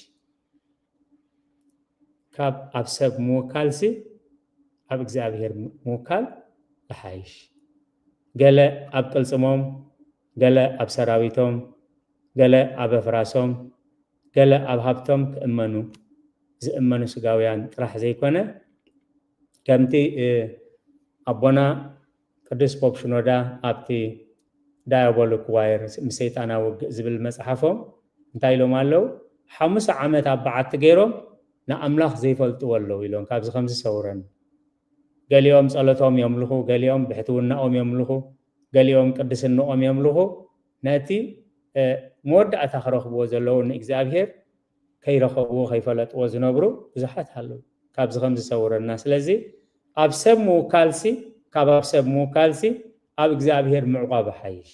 ካብ ኣብ ሰብ ምውካልሲ ኣብ እግዚኣብሔር ምውካል ይሓይሽ። ገለ ኣብ ቅልፅሞም፣ ገለ ኣብ ሰራዊቶም፣ ገለ ኣብ ኣፍራሶም፣ ገለ ኣብ ሃብቶም ክእመኑ ዝእመኑ ስጋውያን ጥራሕ ዘይኮነ ከምቲ ኣቦና ቅዱስ ፖፕ ሽኖዳ ኣብቲ ዳያቦሊክ ዋየር ምስ ሰይጣናዊ ውግእ ዝብል መፅሓፎም እንታይ ኢሎም ኣለዉ? ሓሙሳ ዓመት ኣብ በዓቲ ገይሮም ንኣምላኽ ዘይፈልጥዎ ኣለዉ ኢሎም። ካብዚ ከምዚ ሰውረን። ገሊኦም ጸሎቶም የምልኹ፣ ገሊኦም ብሕትውናኦም የምልኹ፣ ገሊኦም ቅድስንኦም የምልኹ። ነቲ መወዳእታ ክረኽብዎ ዘለዉ ንእግዚኣብሔር ከይረኸብዎ ከይፈለጥዎ ዝነብሩ ብዙሓት ኣለዉ። ካብዚ ከም ዝሰውረና። ስለዚ ኣብ ሰብ ምውካልሲ፣ ካብ ኣብ ሰብ ምውካልሲ ኣብ እግዚኣብሔር ምዕቋብ ይሓይሽ።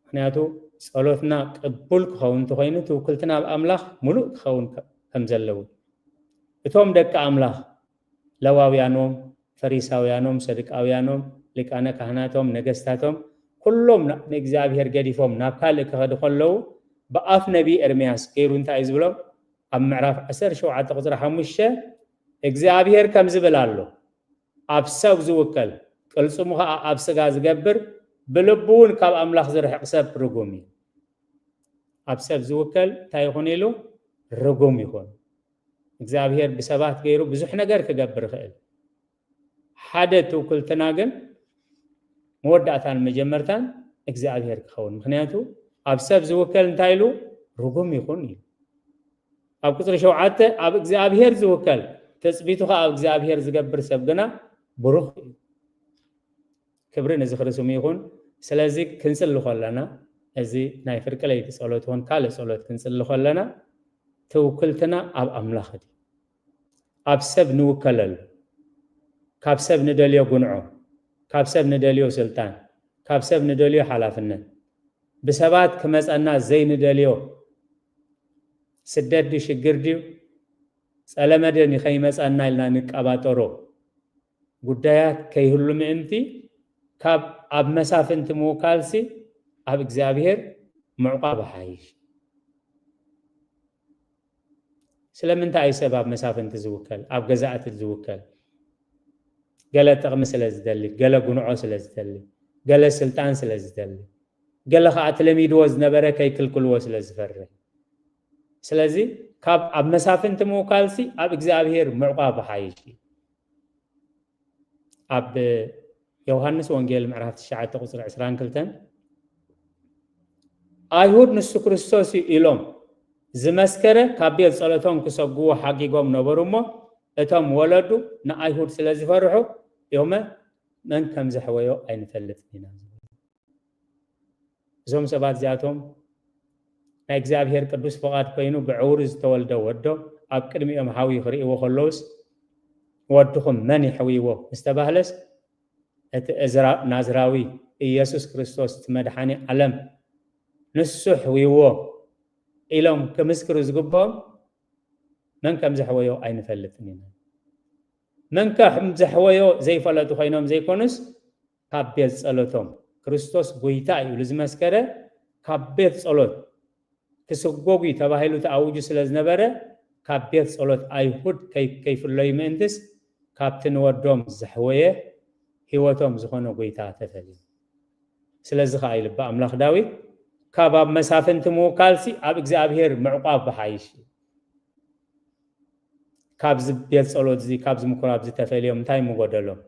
ምክንያቱ ጸሎትና ቅቡል ክኸውን እንተኮይኑ ትውክልትና ኣብ ኣምላኽ ሙሉእ ክኸውን ከም ዘለዎ እቶም ደቂ ኣምላኽ ለዋውያኖም፣ ፈሪሳውያኖም፣ ሰዱቃውያኖም፣ ሊቃነ ካህናቶም፣ ነገስታቶም ኩሎም ንእግዚኣብሔር ገዲፎም ናብ ካልእ ክኸዱ ከለዉ ብኣፍ ነቢይ ኤርምያስ ገይሩ እንታይ እዩ ዝብሎም? ኣብ ምዕራፍ ዓሰርተ ሸውዓተ ቁፅሪ ሓሙሽተ እግዚኣብሔር ከም ዝብል ኣሎ፣ ኣብ ሰብ ዝውከል ቅልፅሙ ከዓ ኣብ ስጋ ዝገብር ብልቡ እውን ካብ ኣምላኽ ዝርሕቕ ሰብ ርጉም እዩ። ኣብ ሰብ ዝውከል እንታይ ይኹን ኢሉ? ርጉም ይኹን። እግዚኣብሔር ብሰባት ገይሩ ብዙሕ ነገር ክገብር ይኽእል። ሓደ ትውክልትና ግን መወዳእታን መጀመርታን እግዚኣብሔር ክኸውን። ምክንያቱ ኣብ ሰብ ዝውከል እንታይ ኢሉ? ርጉም ይኹን እዩ። ኣብ ቁፅሪ ሸውዓተ ኣብ እግዚኣብሔር ዝውከል ትፅቢቱ ከዓ ኣብ እግዚኣብሔር ዝገብር ሰብ ግና ብሩኽ እዩ። ክብሪ ንዝኽሪ ስሙ ይኹን። ስለዚ ክንፅሊ ከለና እዚ ናይ ፍርቂ ለይቲ ፀሎት ይኹን ካልእ ፀሎት ክንፅሊ ከለና ትውክልትና ኣብ ኣምላኽ እዩ። ኣብ ሰብ ንውከለሉ፣ ካብ ሰብ ንደልዮ ጉንዖ፣ ካብ ሰብ ንደልዮ ስልጣን፣ ካብ ሰብ ንደልዮ ሓላፍነት፣ ብሰባት ክመፀና ዘይንደልዮ ስደት ድዩ ሽግር ድዩ ፀለመ ድዩ ንኸይመፀና ኢልና ንቀባጠሮ ጉዳያት ከይህሉ ምእንቲ ካብ ኣብ መሳፍንቲ ምውካልሲ ኣብ እግዚኣብሔር ምዕቋብ ይሓይሽ። ስለምንታይ እዩ ሰብ ኣብ መሳፍንቲ ዝውከል፣ ኣብ ገዛእቲ ዝውከል? ገለ ጥቕሚ ስለ ዝደሊ፣ ገለ ጉንዖ ስለ ዝደሊ፣ ገለ ስልጣን ስለ ዝደሊ፣ ገለ ከዓ እቲ ለሚድዎ ዝነበረ ከይክልክልዎ ስለ ዝፈርህ። ስለዚ ካብ ኣብ መሳፍንቲ ምውካልሲ ኣብ እግዚኣብሔር ምዕቋብ ይሓይሽ እዩ። ኣብ ዮሃንስ ወንጌል ምዕራፍ ትሽዓተ ቁፅሪ ዕስራን ክልተን ኣይሁድ ንሱ ክርስቶስ እዩ ኢሎም ዝመስከረ ካብ ቤት ጸሎቶም ክሰግዎ ሓጊጎም ነበሩ እሞ እቶም ወለዱ ንኣይሁድ ስለ ዝፈርሑ እዮመ መን ከም ዘሕወዮ ኣይንፈልጥን ኢና። እዞም ሰባት እዚኣቶም ናይ እግዚኣብሔር ቅዱስ ፍቓድ ኮይኑ ብዕውሩ ዝተወልደ ወዶ ኣብ ቅድሚኦም ሓዊ ክርእይዎ ከለውስ ወድኹም መን የሕውይዎ ምስ ተባህለስ፣ እቲ እዝራ-፣ ናዝራዊ ኢየሱስ ክርስቶስ፣ እቲ መድሓኒ ዓለም፣ ንሱ ኣሕውይዎ ኢሎም ክምስክሩ ዝግብኦም፣ መን ከም ዘሕወዮ ኣይንፈልጥን ኢና። መን ከም ዘሕወዮ ዘይፈለጡ ኮይኖም ዘይኮኑስ፣ ካብ ቤት ጸሎቶም፣ ክርስቶስ ጎይታ እዩ ኢሉ ዝመስከረ፣ ካብ ቤት ጸሎት ክስጎጉ እዩ ተባሂሉ ተኣውጁ ስለ ዝነበረ፣ ካብ ቤት ጸሎት ኣይሁድ ከይ-፣ ከይፍለዩ ምእንትስ፣ ካብቲ ንወዶም ዘሕወየ ህይወቶም ዝኾነ ጎይታ ተፈልዩ። ስለዚ ኸኣ ኢሉ ኣምላኽ ዳዊት፣ ካብ ኣብ መሳፍንቲ ምውካልሲ ኣብ እግዚኣብሔር ምዕቋብ ብሓይሽ እዩ። ካብዚ ቤት ጸሎት እዚ፣ ካብዚ ምኩራብ እዚ ተፈልዮም እንታይ ምጎደሎም?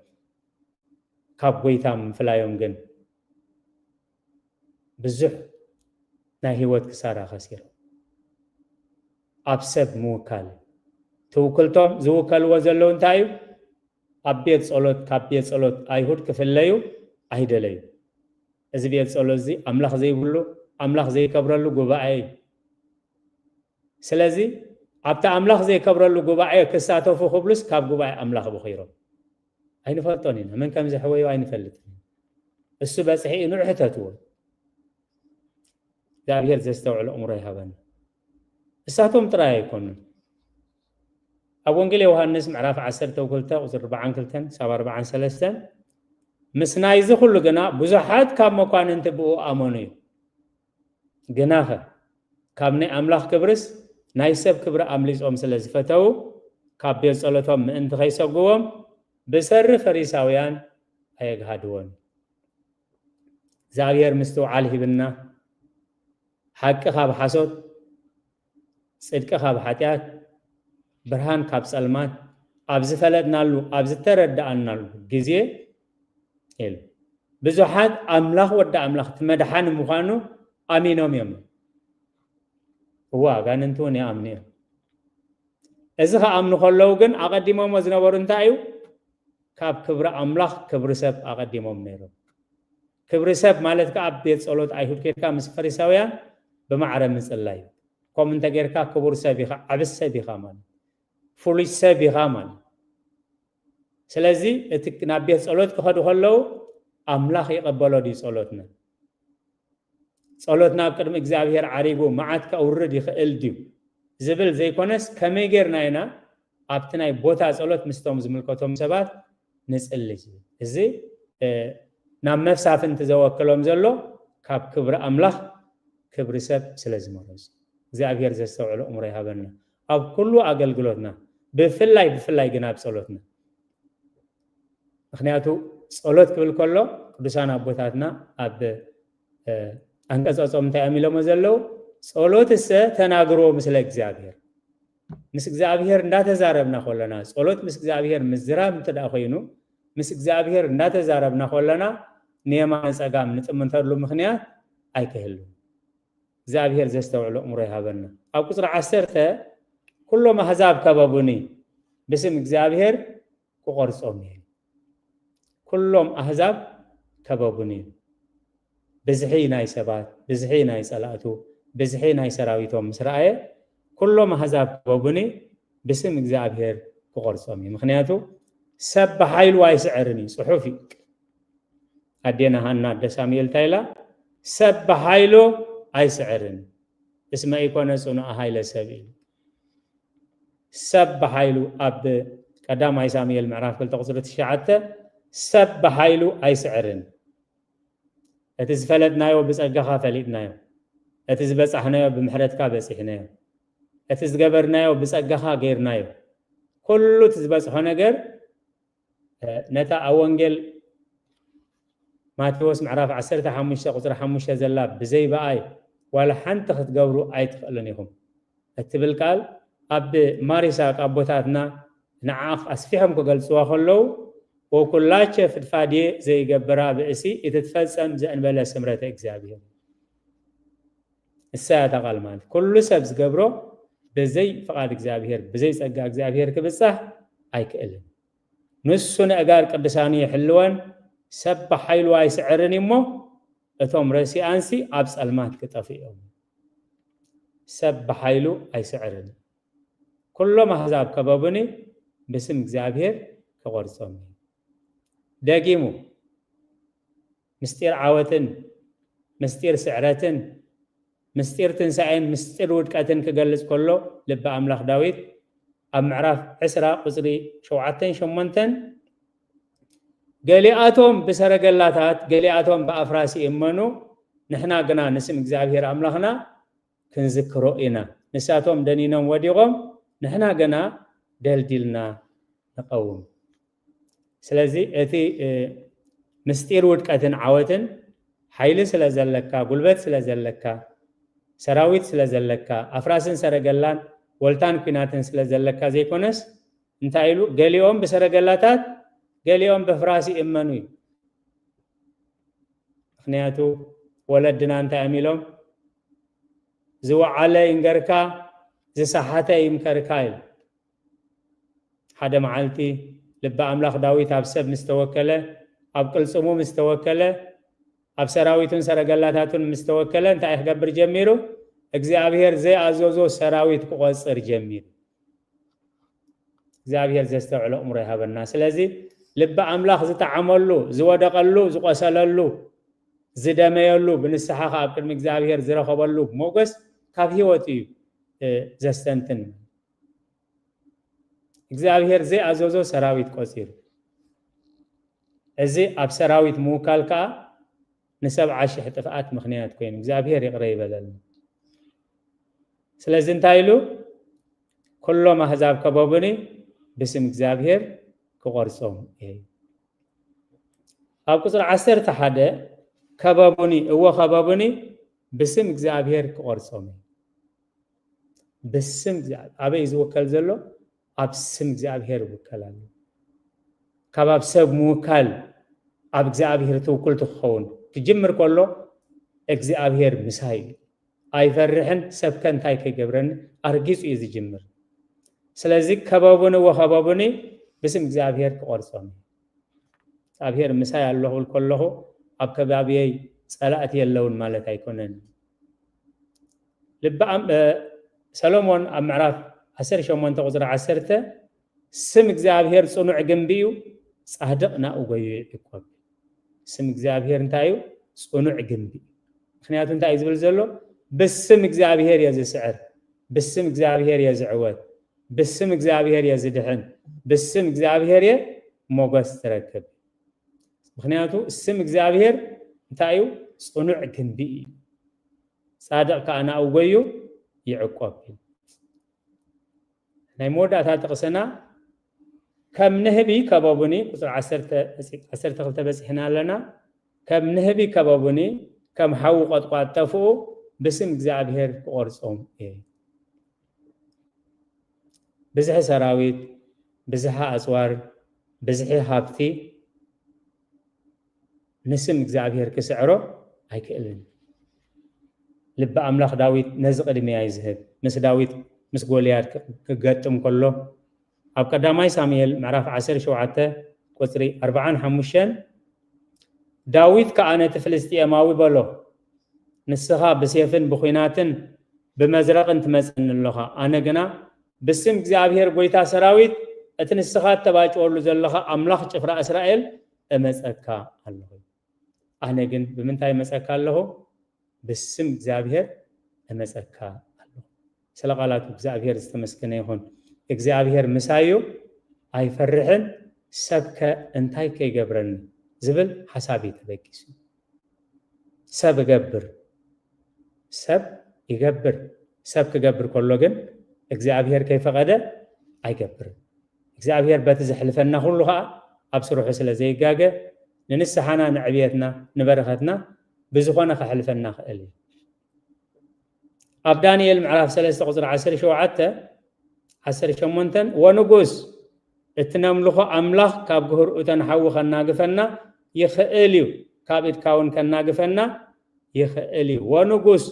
ካብ ጎይታ ምፍላዮም ግን ብዙሕ ናይ ህይወት ክሳራ ከሲሮም። ኣብ ሰብ ምውካል እዩ። ትውክልቶም ዝውከልዎ ዘለዉ እንታይ እዩ? ኣብ ቤት ጸሎት፣ ካብ ቤት ጸሎት ኣይሁድ ክፍለዩ ኣይደለዩ። እዚ ቤት ጸሎት እዚ ኣምላኽ ዘይብሉ፣ ኣምላኽ ዘይከብረሉ ጉባኤ እዩ። ስለዚ ኣብቲ ኣምላኽ ዘይከብረሉ ጉባኤ ክሳተፉ ክብሉስ ካብ ጉባኤ ኣምላኽ ብኺሮም። ኣይንፈልጦን ኢና። መን ከም ዘሕወዮ ኣይንፈልጥን። እሱ በጽሒ እዩ፣ ንዑ ሕተትዎ። እግዚኣብሔር ዘስተውዕል ኣእምሮ ይሃበና። እሳቶም ጥራይ ኣይኮኑን። ኣብ ወንጌል ዮሃንስ ምዕራፍ ዓሰርተ ክልተ ቁጽሪ ኣርባዓን ክልተን ክሳብ ኣርባዓን ሰለስተን፣ ምስ ናይዚ ኩሉ ግና ብዙሓት ካብ መኳንንቲ ብኡ ኣመኑ እዩ። ግናኸ ካብ ናይ ኣምላኽ ክብርስ ናይ ሰብ ክብሪ ኣምሊጾም ስለ ዝፈተዉ፣ ካብ ቤት ጸሎቶም ምእንቲ ከይሰጉዎም ብሰሪ ፈሪሳውያን ኣየግሃድዎን። እግዚኣብሔር ምስትውዓል ሂብና፣ ሓቂ ካብ ሓሶት፣ ጽድቂ ካብ ሓጢኣት፣ ብርሃን ካብ ጸልማት ኣብ ዝፈለጥናሉ፣ ኣብ ዝተረዳኣናሉ ግዜ ኢሉ። ብዙሓት ኣምላኽ ወዲ ኣምላኽ እቲ መድሓኒ ምዃኑ ኣሚኖም እዮም። እወ፣ ኣጋንንቲ እውን ይኣምኑ እዮም። እዚ ክኣምኑ ከለዉ ግን ኣቐዲሞሞ ዝነበሩ እንታይ እዩ? ካብ ክብሪ ኣምላኽ ክብሪ ሰብ ኣቐዲሞም ነይሮም። ክብሪ ሰብ ማለት ከኣ ኣብ ቤት ጸሎት ኣይሁድ ኬድካ ምስ ፈሪሳውያን ብማዕረ ምጽላይ እዩ። ከምኡ እንተ ጌርካ ክቡር ሰብ ኢኻ፣ ዓቢ ሰብ ኢኻ ማለት፣ ፍሉይ ሰብ ኢኻ ማለት። ስለዚ እቲ ናብ ቤት ጸሎት ክኸዱ ከለዉ ኣምላኽ ይቐበሎ ድዩ ጸሎትና? ጸሎትና ኣብ ቅድሚ እግዚኣብሔር ዓሪጉ መዓት ከውርድ ይኽእል ድዩ ዝብል ዘይኮነስ፣ ከመይ ጌርና ኢና ኣብቲ ናይ ቦታ ጸሎት ምስቶም ዝምልከቶም ሰባት ንጽሊ ዝብል። እዚ፣ እ፣ ናብ መሳፍንቲ ዘወክሎም ዘሎ ካብ ክብሪ ኣምላኽ ክብሪ ሰብ ስለ ዝመረጹ። እግዚኣብሔር ዘስተውዕሎ እምሮ ይሃበና ኣብ ኩሉ ኣገልግሎትና፣ ብፍላይ፣ ብፍላይ ግን ኣብ ጸሎትና። ምኽንያቱ ጸሎት ክብል ከሎ ቅዱሳን ኣቦታትና ኣብ፣ እ፣ ኣንቀጸጾም እንታይ እዮም ኢሎሞ ዘለዉ? "ጸሎትሰ ተናግሮ ምስለ እግዚኣብሔር።" ምስ እግዚኣብሔር እንዳተዛረብና ከለና፣ ጸሎት ምስ እግዚኣብሔር ምዝራብ እንተ ደኣ ኮይኑ፣ ምስ እግዚኣብሔር እንዳተዛረብና ከለና ንየማነ ጸጋም ንጥምተሉ ምኽንያት ኣይክህሉን። እግዚኣብሔር ዘስተውዕሎ እምሮ ይሃበና። ኣብ ቁጽሪ ዓሰርተ፣ "ኩሎም ኣህዛብ ከበቡኒ፣ ብስም እግዚኣብሔር ክቖርጾም እየ።" ኩሎም ኣህዛብ ከበቡኒ። ብዝሒ ናይ ሰባት፣ ብዝሒ ናይ ጸላእቱ፣ ብዝሒ ናይ ሰራዊቶም ምስ ረኣየ፣ "ኩሎም ኣህዛብ ከበቡኒ፣ ብስም እግዚኣብሔር ክቖርጾም እዩ። ምኽንያቱ ሰብ ብሓይሉ ኣይስዕርን እዩ፣ ጽሑፍ እዩ።" ኣዴና ሃና ኣደ ሳሙኤል እንታይ ኢላ? "ሰብ ብሓይሉ ኣይስዕርን፣ እስመ ኢኮነ ጽኑዕ ሓይለ ሰብ" እዩ። ሰብ ብሓይሉ፣ ኣብ ቀዳማይ ሳሙኤል ምዕራፍ ክልተ ቁጽሪ ትሽዓተ፣ "ሰብ ብሓይሉ ኣይስዕርን። እቲ ዝፈለጥናዮ ብጸጋኻ ፈሊጥናዮ፣ እቲ ዝበጻሕናዮ ብምሕረትካ በጺሕናዮ፣ እቲ ዝገበርናዮ ብጸጋኻ ጌርናዮ። ኩሉ እቲ ዝበጽሖ ነገር፣ እ፣ ነታ ኣብ ወንጌል ማቴዎስ ምዕራፍ ዓሰርተ ሓሙሽተ ቁጽሪ ሓሙሽተ ዘላ፣ ብዘይ ብኣይ ዋላ ሓንቲ ክትገብሩ ኣይትኽእሉን ኢኹም" እትብል ቃል፣ ኣብ ማር ይስሐቅ ኣቦታትና ንዓኣ ኣስፊሖም ክገልጽዋ ከለዉ፣ "ወኩላቸ ፍድፋድየ ዘይገብራ ብእሲ ኢትትፈጸም ዘእንበለ ስምረተ እግዚኣብሔር" እዩ። እሳ እያ እታ ቃል ማለት፣ ኩሉ ሰብ ዝገብሮ ብዘይ ፍቓድ እግዚኣብሔር፣ ብዘይ ጸጋ እግዚኣብሔር ክብጻሕ ኣይክእልን። ንሱ ነእጋር ቅዱሳኑ ይሕልወን፣ ሰብ ብሓይሉ ኣይስዕርን እዩ እሞ፣ እቶም ረሲኣንሲ ኣብ ጸልማት ክጠፍኡ እዮም። ሰብ ብሓይሉ ኣይስዕርን። "ኩሎም ኣህዛብ ከበቡኒ፣ ብስም እግዚኣብሔር ክቖርጾም እዩ። ደጊሙ ምስጢር ዓወትን ምስጢር ስዕረትን ምስጢር ትንሳኤን ምስጢር ውድቀትን ክገልጽ ከሎ፣ ልበ ኣምላኽ ዳዊት ኣብ ምዕራፍ ዕስራ ቁጽሪ ሸውዓተን ሸሞንተን፣ "ገሊኣቶም ብሰረገላታት፣ ገሊኣቶም ብኣፍራስ ይእመኑ፣ ንሕና ግና ንስም እግዚኣብሔር ኣምላኽና ክንዝክሮ ኢና። ንሳቶም ደኒኖም ወዲቖም፣ ንሕና ግና ደልዲልና ንቐውም።" ስለዚ እቲ፣ እ፣ ምስጢር ውድቀትን ዓወትን ሓይሊ ስለ ዘለካ፣ ጉልበት ስለ ዘለካ፣ ሰራዊት ስለ ዘለካ፣ ኣፍራስን ሰረገላን ወልታን ኲናትን ስለ ዘለካ ዘይኮነስ፣ እንታይ ኢሉ? "ገሊኦም ብሰረገላታት፣ ገሊኦም በፍራስ ይእመኑ" እዩ። ምኽንያቱ ወለድና እንታይ እዮም ኢሎም? "ዝወዓለ ይንገርካ፣ ዝሰሓተ ይምከርካ" ኢሉ። ሓደ መዓልቲ ልበ ኣምላኽ ዳዊት ኣብ ሰብ ምስ ተወከለ፣ ኣብ ቅልጽሙ ምስ ተወከለ፣ ኣብ ሰራዊቱን ሰረገላታቱን ምስ ተወከለ፣ እንታይ ክገብር ጀሚሩ? እግዚኣብሔር ዘይኣዘዞ ሰራዊት ክቖጽር ጀሚሩ። እግዚኣብሔር ዘስተውዕሎ ኣእምሮ ይሃበና። ስለዚ ልበ ኣምላኽ ዝጠዓመሉ፣ ዝወደቐሉ፣ ዝቖሰለሉ፣ ዝደመየሉ፣ ብንስሓ ከኣ ኣብ ቅድሚ እግዚኣብሔር ዝረኸበሉ ሞገስ ካብ ህይወት እዩ፣ እ፣ ዘስተንትን። እግዚኣብሔር ዘይኣዘዞ ሰራዊት ቆጺሩ። እዚ ኣብ ሰራዊት ምውካል ከኣ ንሰብዓ ሽሕ ጥፍኣት ምኽንያት ኮይኑ፣ እግዚኣብሔር ይቕረ ይበለልና። ስለዚ እንታይ ኢሉ? "ኩሎም ኣህዛብ ከበቡኒ፣ ብስም እግዚኣብሔር ክቖርጾም እየ" ኢሉ። ኣብ ቁጽሪ ዓሰርተ ሓደ፣ "ከበቡኒ፣ እወ ከበቡኒ፣ ብስም እግዚኣብሔር ክቖርጾም እየ።" ብስም እግዚኣብሔር፣ ኣበይ እዩ ዝውከል ዘሎ? ኣብ ስም እግዚኣብሔር ይውከል ኣሎ። ካብ ኣብ ሰብ ምውካል ኣብ እግዚኣብሔር ትውክልቲ ክኸውን ክጅምር ከሎ፣ እግዚኣብሔር ምሳይ እዩ፣ ኣይፈርሕን፣ ሰብ ከ እንታይ ከይገብረኒ፣ ኣርጊጹ እዩ ዝጅምር። ስለዚ ከበቡኒ ወኸበቡኒ፣ ብስም እግዚኣብሔር ክቖርጾም እዩ። እግዚኣብሔር ምሳይ ኣሎ ክብል ከለኹ፣ ኣብ ከባቢየይ ጸላእቲ የለውን ማለት ኣይኮነን። ልቢ ኣም-፣ እ፣ ሰሎሞን ኣብ ምዕራፍ ዓሰርተ ሸሞንተ ቁጽሪ ዓሰርተ፣ "ስም እግዚኣብሔር ጽኑዕ ግንቢ እዩ፣ ጻድቕ ናኡ ጎዩ ይዕቆብ።" ስም እግዚኣብሔር እንታይ እዩ? ጽኑዕ ግንቢ እዩ። ምኽንያቱ እንታይ እዩ ዝብል ዘሎ? "ብስም እግዚኣብሔር እየ ዝስዕር፣ ብስም እግዚኣብሔር እየ ዝዕወት፣ ብስም እግዚኣብሔር እየ ዝድሕን፣ ብስም እግዚኣብሔር እየ ሞገስ ትረክብ።" ምኽንያቱ ስም እግዚኣብሔር እንታይ እዩ? ጽኑዕ ግንቢ እዩ። "ጻድቕ ከኣ ናኡ ጎዩ ይዕቆብ" እዩ። ናይ መወዳእታ ጥቕስና፣ "ከም ንህቢ ከበቡኒ"፣ ቁጽሪ ዓሰርተ፣ ዓሰርተ ክልተ በጺሕና ኣለና። "ከም ንህቢ ከበቡኒ፣ ከም ሓዊ ቈጥቋጥ ጠፍኡ፣ ብስም እግዚኣብሔር ክቖርጾም እየ።" ብዝሒ ሰራዊት፣ ብዝሒ ኣጽዋር፣ ብዝሒ ሃብቲ ንስም እግዚኣብሔር ክስዕሮ ኣይክእልን። ልቢ ኣምላኽ ዳዊት ነዚ ቅድሚያ እዩ ዝህብ። ምስ ዳዊት ምስ ጎልያድ ክ-፣ ክገጥም ከሎ፣ ኣብ ቀዳማይ ሳሙኤል ምዕራፍ ዓሰርተ ሸውዓተ ቁጽሪ ኣርብዓን ሓሙሽተን፣ ዳዊት ከኣ ነቲ ፍልስጥኤማዊ በሎ፣ "ንስኻ ብሴፍን ብኲናትን ብመዝረቕን ትመጸኒ ኣለኻ፣ ኣነ ግና ብስም እግዚኣብሔር ጐይታ ሰራዊት፣ እቲ ንስኻ እተባጭወሉ ዘለኻ ኣምላኽ ጭፍራ እስራኤል እመጸካ ኣለኹ። ኣነ ግን ብምንታይ እመጸካ ኣለኹ? ብስም እግዚኣብሔር እመጸካ ኣለኹ።" ስለ ቃላቱ እግዚኣብሔር ዝተመስገነ ይኹን። "እግዚኣብሔር ምሳይ እዩ፣ ኣይፈርሕን፣ ሰብከ እንታይ ከይገብረኒ?" ዝብል ሓሳብ እዩ ተበጊሱ። ሰብ እገብር፣ ሰብ ይገብር። ሰብ ክገብር ከሎ ግን እግዚኣብሔር ከይፈቐደ ኣይገብርን። እግዚኣብሔር በቲ ዘሕልፈና ኩሉ ኸኣ ኣብ ስርሑ ስለ ዘይጋገ፣ ንንስሓና፣ ንዕብየትና፣ ንበረኸትና ብዝኾነ ከሕልፈና ክእል እዩ። ኣብ ዳንኤል ምዕራፍ ሰለስተ ቁጽሪ ዓሰርተ ሸውዓተ፣ ዓሰርተ ሸሞንተን፣ "ወንጉስ፣ እቲ ነምልኾ ኣምላኽ ካብ ግህርኡ ተንሓዊ ከናግፈና ይኽእል እዩ፣ ካብ ኢድካ እውን ከናግፈና ይኽእል እዩ። ወንጉስ፣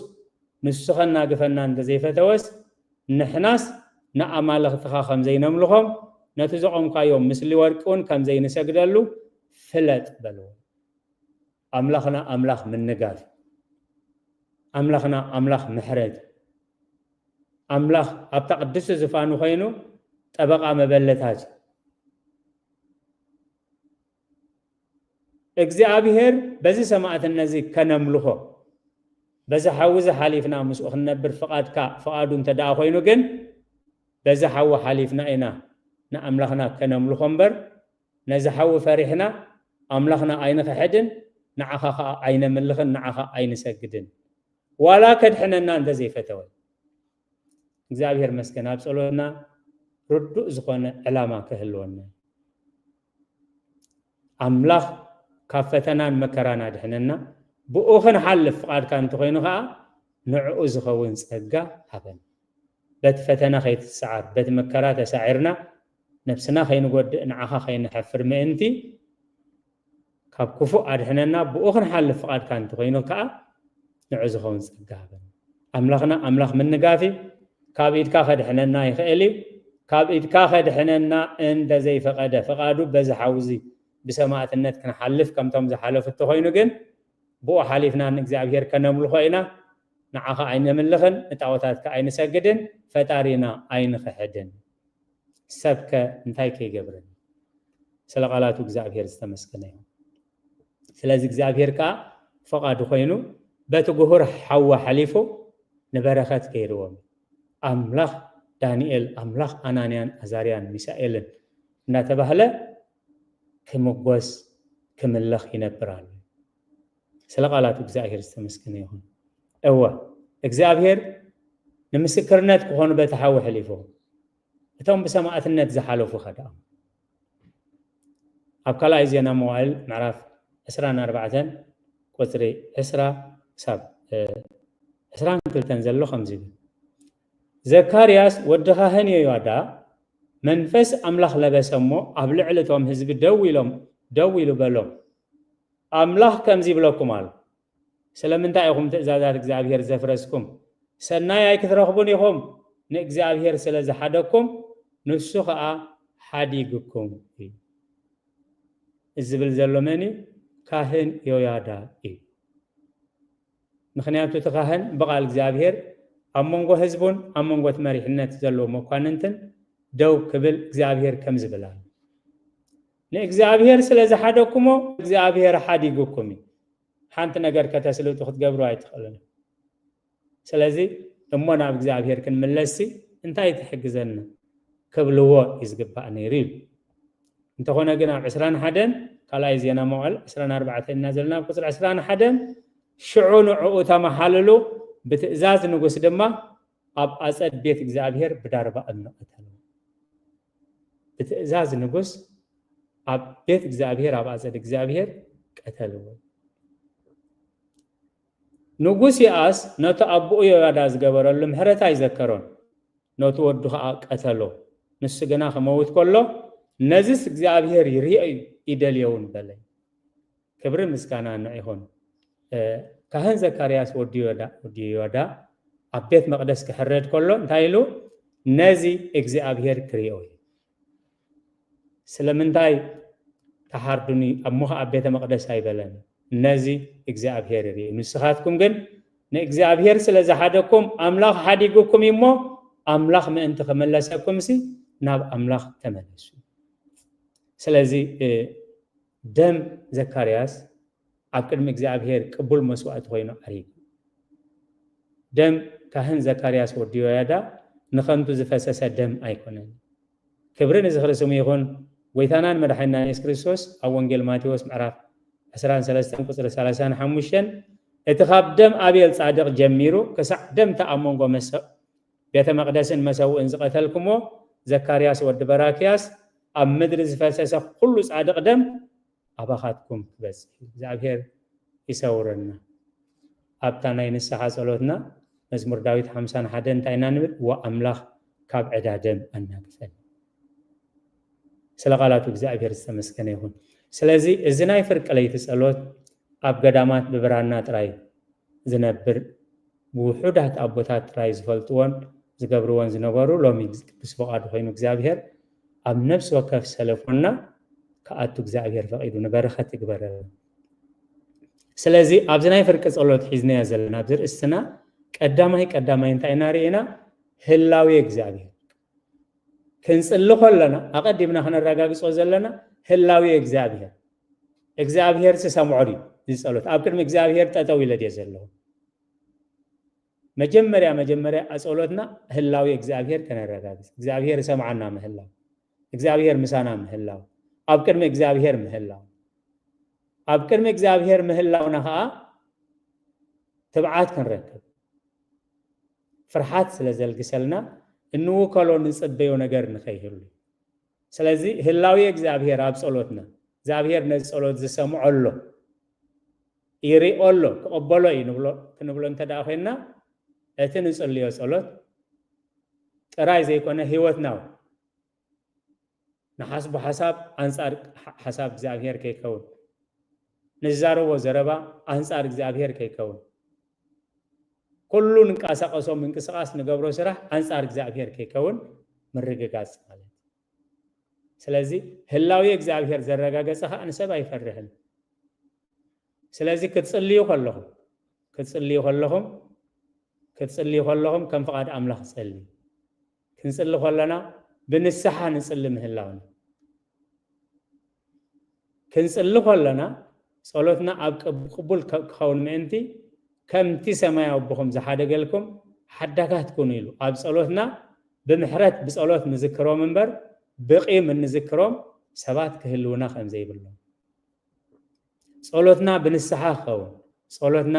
ንሱ ከናግፈና እንተዘይፈተወስ፣ ንሕናስ ንኣማልኽትኻ ከም ዘይነምልኾም፣ ነቲ ዘቖምካዮ ምስሊ ወርቂ እውን ከም ዘይንሰግደሉ ፍለጥ" በልዎ። ኣምላኽና ኣምላኽ ምንጋፍ፣ ኣምላኽና ኣምላኽ ምሕረት፣ ኣምላኽ ኣብታ ቅድስቲ ዝፋኑ ኮይኑ ጠበቓ መበለታት፣ እግዚኣብሔር በዚ ሰማዕትነት እዚ ከነምልኾ፣ በዚ ሓዊ እዚ ሓሊፍና ምስኡ ክንነብር ፍቓድካ፣ ፍቓዱ እንተ ደኣ ኮይኑ ግን፣ በዚ ሓዊ ሓሊፍና ኢና ንኣምላኽና ከነምልኾ እምበር፣ ነዚ ሓዊ ፈሪሕና ኣምላኽና ኣይንኽሕድን፣ ንዓኻ ኸኣ ኣይነምልኽን፣ ንዓኻ ኣይንሰግድን። ዋላ ከድሕነና እንተ ዘይፈተወ። እግዚኣብሔር መስገን፣ ኣብ ጸሎትና ርዱእ ዝኾነ ዕላማ ክህልወና። ኣምላኽ ካብ ፈተናን መከራን ኣድሕነና፣ ብኡ ክንሓልፍ ፍቓድካ እንተኾይኑ ኸኣ ንዕኡ ዝኸውን ጸጋ ሃበና። በቲ ፈተና ከይትሰዓር፣ በቲ መከራ ተሳዒርና ነብስና ከይንጎድእ፣ ንዓኻ ከይንሐፍር ምእንቲ ካብ ክፉእ ኣድሕነና፣ ብኡ ክንሓልፍ ፍቓድካ እንተኾይኑ ከኣ ንዑ ዝኸውን ጸጋ ሃበና። ኣምላኽና ኣምላኽ ምንጋፍ እዩ። ካብ ኢድካ ከድሕነና ይኽእል እዩ። ካብ ኢድካ ከድሕነና እንተ ዘይፈቐደ፣ ፍቓዱ በዚ ሓዊ እዚ ብሰማእትነት ክንሓልፍ ከምቶም ዝሓለፉ እንተኾይኑ ግን፣ ብኡ ሓሊፍና ንእግዚኣብሔር ከነምልኾ ኢና። ንዓኻ ኣይነምልኽን፣ ንጣዖታትካ ኣይንሰግድን፣ ፈጣሪና ኣይንኽሕድን። ሰብከ እንታይ ከይገብረኒ? ስለ ቃላቱ እግዚኣብሔር ዝተመስገነ ይኹን። ስለዚ እግዚኣብሔር ከኣ ፈቓዱ ኮይኑ በቲ ጉሁር ሓዊ ሓሊፉ ንበረኸት ገይርዎም። ኣምላኽ ዳንኤል፣ ኣምላኽ ኣናንያን ኣዛርያን ሚሳኤልን እናተባህለ ክምጎስ ክምለኽ ይነብር ኣሎ። ስለ ቃላቱ እግዚኣብሔር ዝተመስገነ ይኹን። እወ፣ እግዚኣብሔር ንምስክርነት ክኾኑ በቲ ሓዊ ኣሕሊፉ፣ እቶም ብሰማእትነት ዝሓለፉ ኸ ደኣ? ኣብ ካልኣይ ዜና መዋዕል ምዕራፍ ዕስራን ኣርባዕተን ቁጽሪ ዕስራ ክሳብ፣ እ፣ ዕስራን ክልተን ዘሎ ከምዚ ይብል። ዘካርያስ ወዲ ካህን ዮያዳ መንፈስ ኣምላኽ ለበሰ እሞ ኣብ ልዕሊ እቶም ህዝቢ ደው ኢሎም፣ ደው ኢሉ በሎም፣ ኣምላኽ ከምዚ ይብለኩም ኣሎ፣ ስለምንታይ ኢኹም ትእዛዛት እግዚኣብሔር ዘፍረስኩም? ሰናይ ኣይክትረኽቡን ኢኹም፣ ንእግዚኣብሔር ስለ ዝሓደኩም ንሱ ኸኣ ሓዲግኩም እዩ። እዚ ዝብል ዘሎ መን እዩ? ካህን ዮያዳ እዩ። ምኽንያቱ እቲ ካህን ብቓል እግዚኣብሔር ኣብ መንጎ ህዝቡን ኣብ መንጎ እቲ መሪሕነት ዘለዎ መኳንንትን ደው ክብል እግዚኣብሔር ከም ዝብል ኣሎ። ንእግዚኣብሔር ስለ ዝሓደኩሞ እግዚኣብሔር ሓዲጉኩም እዩ። ሓንቲ ነገር ከተስልጡ ክትገብሩ ኣይትኽእሉን። ስለዚ እሞ ናብ እግዚኣብሔር ክንምለስሲ እንታይ ትሕግዘና ክብልዎ እዩ ዝግባእ ነይሩ እዩ። እንተኾነ ግን ኣብ ዕስራን ሓደን ካልኣይ ዜና መዋዕል ዕስራን ኣርባዕተን ኢና ዘለና፣ ኣብ ቁፅሪ ዕስራን ሓደን ሽዑ ንዕኡ ተመሓልሉ ብትእዛዝ ንጉስ ድማ ኣብ ኣፀድ ቤት እግዚኣብሔር ብዳርባ እምኒ ቀተልዎ። ብትእዛዝ ንጉስ ኣብ ቤት እግዚኣብሔር ኣብ ኣፀድ እግዚኣብሔር ቀተልዎ። ንጉስ ይኣስ ነቲ ኣቦኡ ዮያዳ ዝገበረሉ ምሕረት ኣይዘከሮን፣ ነቲ ወዱ ኸኣ ቀተሎ። ንሱ ግና ክመውት ከሎ ነዝስ እግዚኣብሔር ይርእዮ እዩ ይደልዮ እውን በለ። ክብርን ምስጋናን ንዑ ይኹን። እ፣ ካህን ዘካርያስ ወዲ ዮዳ፣ ወዲ ዮዳ ኣብ ቤት መቕደስ ክሕረድ ከሎ እንታይ ኢሉ? ነዚ እግዚኣብሔር ክርእዮ እዩ። ስለምንታይ ተሓርዱኒ እሞ ኸዓ ኣብ ቤተ መቕደስ ኣይበለን? ነዚ እግዚኣብሔር ይርኢ። ንስኻትኩም ግን ንእግዚኣብሔር ስለ ዝሓደኩም ኣምላኽ ሓዲጉኩም እዩ እሞ ኣምላኽ ምእንቲ ክምለሰኩምሲ ናብ ኣምላኽ ተመለሱ። ስለዚ፣ እ፣ ደም ዘካርያስ ኣብ ቅድሚ እግዚኣብሔር ቅቡል መስዋእቲ ኮይኑ ዓሪጉ። ደም ካህን ዘካርያስ ወዲ ዮያዳ ንኸንቱ ዝፈሰሰ ደም ኣይኮነን። ክብሪ ንዝኽሪ ስሙ ይኹን። ጎይታናን መድሓኒናን የሱስ ክርስቶስ ኣብ ወንጌል ማቴዎስ ምዕራፍ ዕስራን ሰለስተን ቁጽሪ ሰላሳን ሓሙሽተን፣ "እቲ ካብ ደም ኣቤል ጻድቕ ጀሚሩ ክሳዕ ደም እታ ኣብ መንጎ መሰ-፣ ቤተ መቕደስን መሰውእን ዝቐተልኩሞ ዘካርያስ ወዲ በራክያስ ኣብ ምድሪ ዝፈሰሰ ኩሉ ጻድቕ ደም ኣባኻትኩም ክበጽሕ እዩ። እግዚኣብሔር ይሰውረና። ኣብታ ናይ ንስሓ ጸሎትና መዝሙር ዳዊት ሓምሳን ሓደን እንታይ ኢና ንብል? "ወኣምላኽ ካብ ዕዳ ደም ኣናግፈኒ።" ስለ ቃላቱ እግዚኣብሔር ዝተመስገነ ይኹን። ስለዚ እዚ ናይ ፍርቂ ለይቲ ጸሎት ኣብ ገዳማት ብብራና ጥራይ ዝነብር ውሑዳት ኣቦታት ጥራይ ዝፈልጥዎን ዝገብርዎን ዝነበሩ፣ ሎሚ ቅዱስ ፍቓዱ ኮይኑ እግዚኣብሔር ኣብ ነፍሲ ወከፍ ሰለፎንና ክኣቱ እግዚኣብሔር ፈቒዱ ንበረኸት ይግበረልና። ስለዚ ኣብዚ ናይ ፍርቂ ጸሎት ሒዝናዮ ዘለና ኣብዚ ርእስትና ቀዳማይ ቀዳማይ እንታይ ኢና ርኢና? ህላዌ እግዚኣብሔር። ክንጽሊ ከለና ኣቐዲምና ክነረጋግጾ ዘለና ህላዌ እግዚኣብሔር። እግዚኣብሔር ዝሰምዖ ድዩ? እዚ ጸሎት ኣብ ቅድሚ እግዚኣብሔር ጠጠው ኢለ ድየ ዘለኹ? መጀመርያ መጀመርያ ጸሎትና ህላዊ እግዚኣብሔር ከነረጋግጽ፣ እግዚኣብሔር ይሰምዓና ምህላው፣ እግዚኣብሔር ምሳና ምህላው፣ ኣብ ቅድሚ እግዚኣብሔር ምህላው፣ ኣብ ቅድሚ እግዚኣብሔር ምህላውና ከዓ ትብዓት ክንረክብ፣ ፍርሓት ስለ ዘልግሰልና እንውከሎ ንጽበዮ ነገር ንኸይህሉ። ስለዚ ህላዊ እግዚኣብሔር ኣብ ጸሎትና፣ እግዚኣብሔር ነዚ ጸሎት ዝሰምዖ ኣሎ፣ ይሪኦ ኣሎ፣ ክቕበሎ እዩ ንብሎ፣ ክንብሎ እንተ ደኣ ኮይንና፣ እቲ ንጽልዮ ጸሎት ጥራይ ዘይኮነ ህይወትና እውን ንሓስቦ ሓሳብ ኣንጻር ሓ-፣ ሓሳብ እግዚኣብሔር ከይከውን፣ ንዛረቦ ዘረባ ኣንጻር እግዚኣብሔር ከይከውን፣ ኩሉ ንንቀሳቐሶ ምንቅስቓስ ንገብሮ ስራሕ ኣንጻር እግዚኣብሔር ከይከውን ምርግጋጽ ማለት እዩ። ስለዚ ህላዊ እግዚኣብሔር ዘረጋገጸ ኸኣ ንሰብ ኣይፈርሕን። ስለዚ ክትጽልዩ ከለኹም፣ ክትጽልዩ ከለኹም፣ ክትጽልዩ ከለኹም ከም ፍቓድ ኣምላኽ ጸልዩ። ክንጽሊ ከለና ብንስሓ ንጽሊ ምህላውና። ክንጽሊ ከለና ጸሎትና ኣብ ቅብ-፣ ቅቡል ከ-፣ ክኸውን ምእንቲ ከምቲ ሰማያዊ ኣቦኹም ዝሓደገልኩም ሓዳጋት ኩኑ ኢሉ ኣብ ጸሎትና ብምሕረት ብጸሎት ንዝክሮም እምበር ብቂም እንዝክሮም ሰባት ክህልውና ከም ዘይብሎም። ጸሎትና ብንስሓ ክኸውን፣ ጸሎትና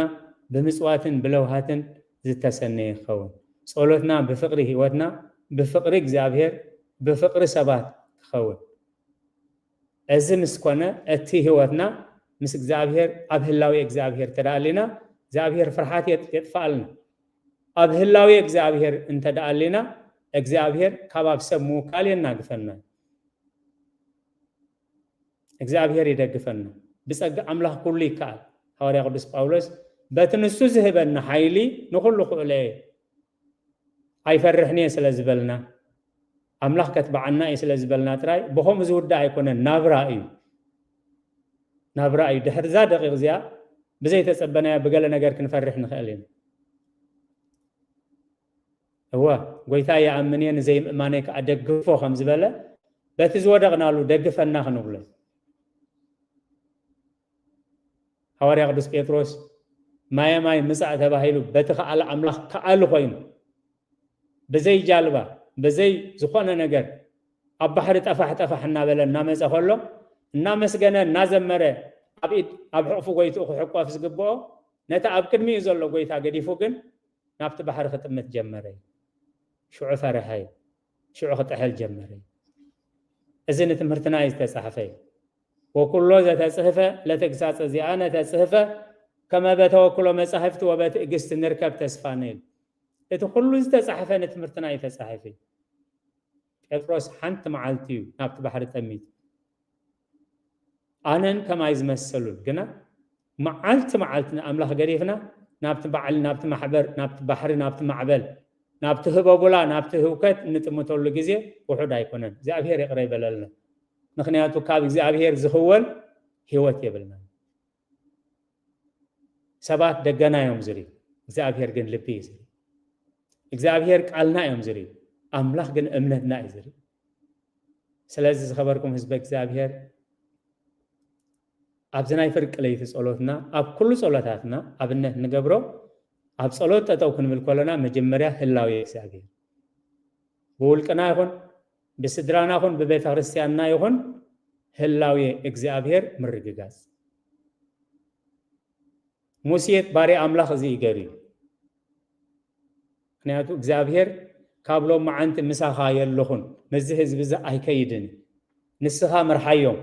ብምጽዋትን ብለውሃትን ዝተሰነየ ክኸውን፣ ጸሎትና ብፍቕሪ ህይወትና፣ ብፍቕሪ እግዚኣብሔር፣ ብፍቕሪ ሰባት ክኸውን። እዚ ምስ ኮነ እቲ ህይወትና ምስ እግዚኣብሔር ኣብ ህላዊ እግዚኣብሔር ተደኣሊና እግዚኣብሔር ፍርሓት የጥ-፣ የጥፋኣልና። ኣብ ህላዊ እግዚኣብሔር እንተደኣሊና እግዚኣብሔር ካብ ኣብ ሰብ ምውካል የናግፈና። እግዚኣብሔር ይደግፈና። ብጸጋ ኣምላኽ ኩሉ ይከኣል። ሃዋርያ ቅዱስ ጳውሎስ በቲ ንሱ ዝህበና ሓይሊ ንኹሉ ክእሎ እየ። ኣይፈርሕን እየ ስለ ዝበልና፣ ኣምላኽ ከትብዓና እዩ ስለ ዝበልና ጥራይ ብኸምኡ ዝውዳእ ኣይኮነን፣ ናብራ እዩ። ናብራ እዩ። ድሕሪ እዛ ደቂቕ እዚኣ ብዘይተጸበናዮ ብገለ ነገር ክንፈርሕ ንኽእል ኢና። እወ፣ ጎይታ ይኣምን እየ ንዘይምእማነይ ከኣ ደግፎ ከም ዝበለ፣ በቲ ዝወደቕናሉ ደግፈና ክንብሎ። ሃዋርያ ቅዱስ ጴጥሮስ ማየ ማይ ምጻእ ተባሂሉ በቲ ከኣለ ኣምላኽ ከኣሊ ኮይኑ ብዘይ ጃልባ ብዘይ ዝኾነ ነገር ኣብ ባሕሪ ጠፋሕ ጠፋሕ እናበለ እናመጸ ከሎ እናመስገነ እናዘመረ ኣብ ኢድ ኣብ ሕቕፉ ጎይትኡ ክሕቆፍ ዝግብኦ ነቲ ኣብ ቅድሚኡ ዘሎ ጎይታ ገዲፉ ግን ናብቲ ባሕሪ ክጥምት ጀመረ እዩ። ሽዑ ፈርሐ እዩ። ሽዑ ክጥሕል ጀመረ እዩ። እዚ ንትምህርትና እዩ ዝተጻሕፈ እዩ። ወኩሎ ዘተጽሕፈ ለተግሳጸ ዚኣነ ተጽሕፈ ከመ በተወክሎ መጻሕፍቲ ወበትእግስት ንርከብ ተስፋነ እዩ። እቲ ኩሉ ዝተጻሕፈ ንትምህርትና እዩ ተጻሒፉ እዩ። ጴጥሮስ ሓንቲ መዓልቲ እዩ ናብቲ ባሕሪ ጠሚቱ። ኣነን ከማይ ዝመሰሉን ግና መዓልቲ መዓልቲ ንኣምላኽ ገዲፍና ናብቲ ባዕል፣ ናብቲ ማሕበር፣ ናብቲ ባሕሪ፣ ናብቲ ማዕበል፣ ናብቲ ህበቡላ፣ ናብቲ ህውከት እንጥምተሉ ግዜ ውሑድ ኣይኮነን። እግዚኣብሔር ይቕረ ይበለልና። ምኽንያቱ ካብ እግዚኣብሔር ዝኽወል ህይወት የብልናን። ሰባት ደገና እዮም ዝርእዩ፣ እግዚኣብሔር ግን ልቢ እዩ ዝርኢ። እግዚኣብሔር ቃልና እዮም ዝርእዩ፣ ኣምላኽ ግን እምነትና እዩ ዝርኢ። ስለዚ ዝኸበርኩም ህዝበ እግዚኣብሔር ኣብዚ ናይ ፍርቂ ለይቲ ጸሎትና ኣብ ኩሉ ጸሎታትና ኣብነት ንገብሮ። ኣብ ጸሎት ጠጠው ክንብል ከለና መጀመርያ ህላዌ እግዚኣብሔር ብውልቅና ይኹን ብስድራና ይኹን ብቤተ ክርስቲያንና ይኹን ህላዌ እግዚኣብሔር ምርግጋጽ። ሙሴ ባርያ ኣምላኽ እዚ እዩ ገይሩ። ምክንያቱ እግዚኣብሔር ካብ ሎም መዓንቲ ምሳኻ የለኹን፣ ምስዚ ህዝቢ እዚ ኣይከይድን፣ ንስኻ ምርሓዮም።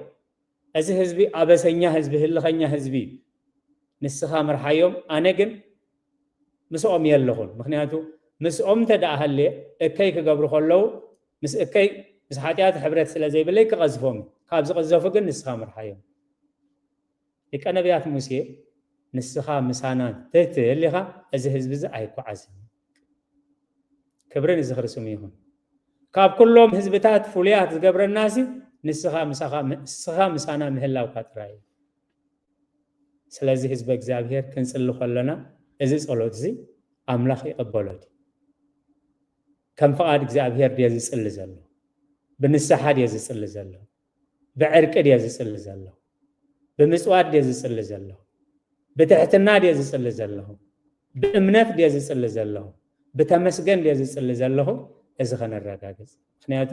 እዚ ህዝቢ ኣበሰኛ ህዝቢ፣ ህልኸኛ ህዝቢ፣ ንስኻ ምርሓዮም፣ ኣነ ግን ምስኦም የለኹን። ምክንያቱ ምስኦም እንተ ደኣ ሃልየ እከይ ክገብሩ ከለዉ ምስ እከይ ምስ ሓጢኣት ሕብረት ስለ ዘይብለይ ክቐዝፎም እዩ። ካብ ዝቕዘፉ ግን ንስኻ ምርሓዮም። ሊቀ ነቢያት ሙሴ ንስኻ ምሳና ተትህል ኢኻ፣ እዚ ህዝቢ እዚ ኣይጓዓዝን። ክብሪ ንዝኽሪ ስሙ ይኹን። ካብ ኩሎም ህዝብታት ፍሉያት ዝገብረናሲ ንስኻ ምሳኻ፣ ንስኻ ምሳና ምህላውካ ጥራይ እዩ። ስለዚ ህዝበ እግዚኣብሔር ክንጽሊ ከለና እዚ ጸሎት እዚ ኣምላኽ ይቕበሎ ድዩ? ከም ፍቓድ እግዚኣብሔር ድየ ዝጽሊ ዘሎ? ብንስሓ ድየ ዝጽሊ ዘሎ? ብዕርቂ ድየ ዝጽሊ ዘሎ? ብምፅዋት ድየ ዝፅሊ ዘለኹ? ብትሕትና ድየ ዝፅሊ ዘለኹ? ብእምነት ድየ ዝፅሊ ዘለኹ? ብተመስገን ድየ ዝፅሊ ዘለኹ? እዚ ከነረጋግፅ። ምክንያቱ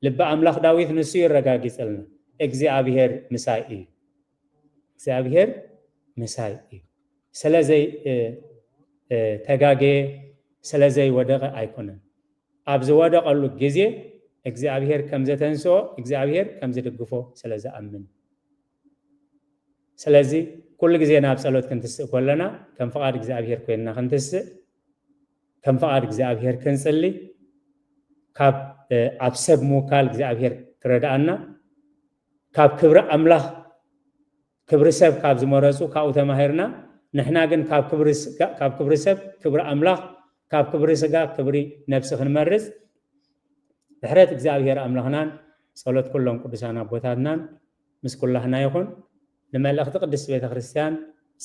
ልቢ ኣምላኽ ዳዊት ንሱ እዩ ኣረጋጊፅልና፣ እግዚኣብሔር ምሳይ እዩ፣ እግዚኣብሔር ምሳይ እዩ። ስለዘይ ተጋገየ፣ ስለዘይ ወደቐ ኣይኮነን። ኣብ ዝወደቐሉ ግዜ እግዚኣብሔር ከም ዘተንስኦ፣ እግዚኣብሔር ከም ዝድግፎ ስለ ዝኣምን። ስለዚ ኩሉ ግዜ ናብ ጸሎት ክንትስእ ከለና ከም ፍቓድ እግዚኣብሔር ኮይንና ክንትስእ፣ ከም ፍቓድ እግዚኣብሔር ክንጽሊ፣ ካብ ኣብ ሰብ ምውካል እግዚኣብሔር ክረድኣና፣ ካብ ክብሪ ኣምላኽ ክብሪ ሰብ ካብ ዝመረጹ ካብኡ ተማሂርና። ንሕና ግን ካብ ክብሪ ሰብ ክብሪ ኣምላኽ፣ ካብ ክብሪ ስጋ ክብሪ ነብሲ ክንመርጽ ብሕረት እግዚኣብሔር ኣምላኽናን ጸሎት ኩሎም ቅዱሳን ኣቦታትናን ምስ ኩላህና ይኹን። ንመልእኽቲ ቅድስቲ ቤተ ክርስቲያን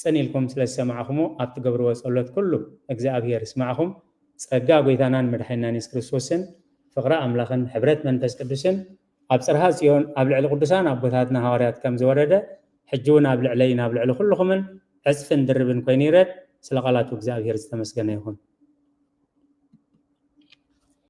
ጽን ኢልኩም ስለ ዝሰማዕኹሞ ኣብ ትገብርዎ ጸሎት ኩሉ እግዚኣብሔር ይስማዕኹም። ጸጋ ጎይታናን መድሓኒናን የሱስ ክርስቶስን ፍቕሪ ኣምላኽን ሕብረት መንፈስ ቅዱስን ኣብ ጽርሃ ጽዮን ኣብ ልዕሊ ቅዱሳን ኣቦታትና ሃዋርያት ከም ዝወረደ ሕጂ እውን ኣብ ልዕለይን ኣብ ልዕሊ ኩልኹምን ዕጽፍን ድርብን ኮይኑ ይረድ። ስለ ቃላቱ እግዚኣብሔር ዝተመስገነ ይኹን።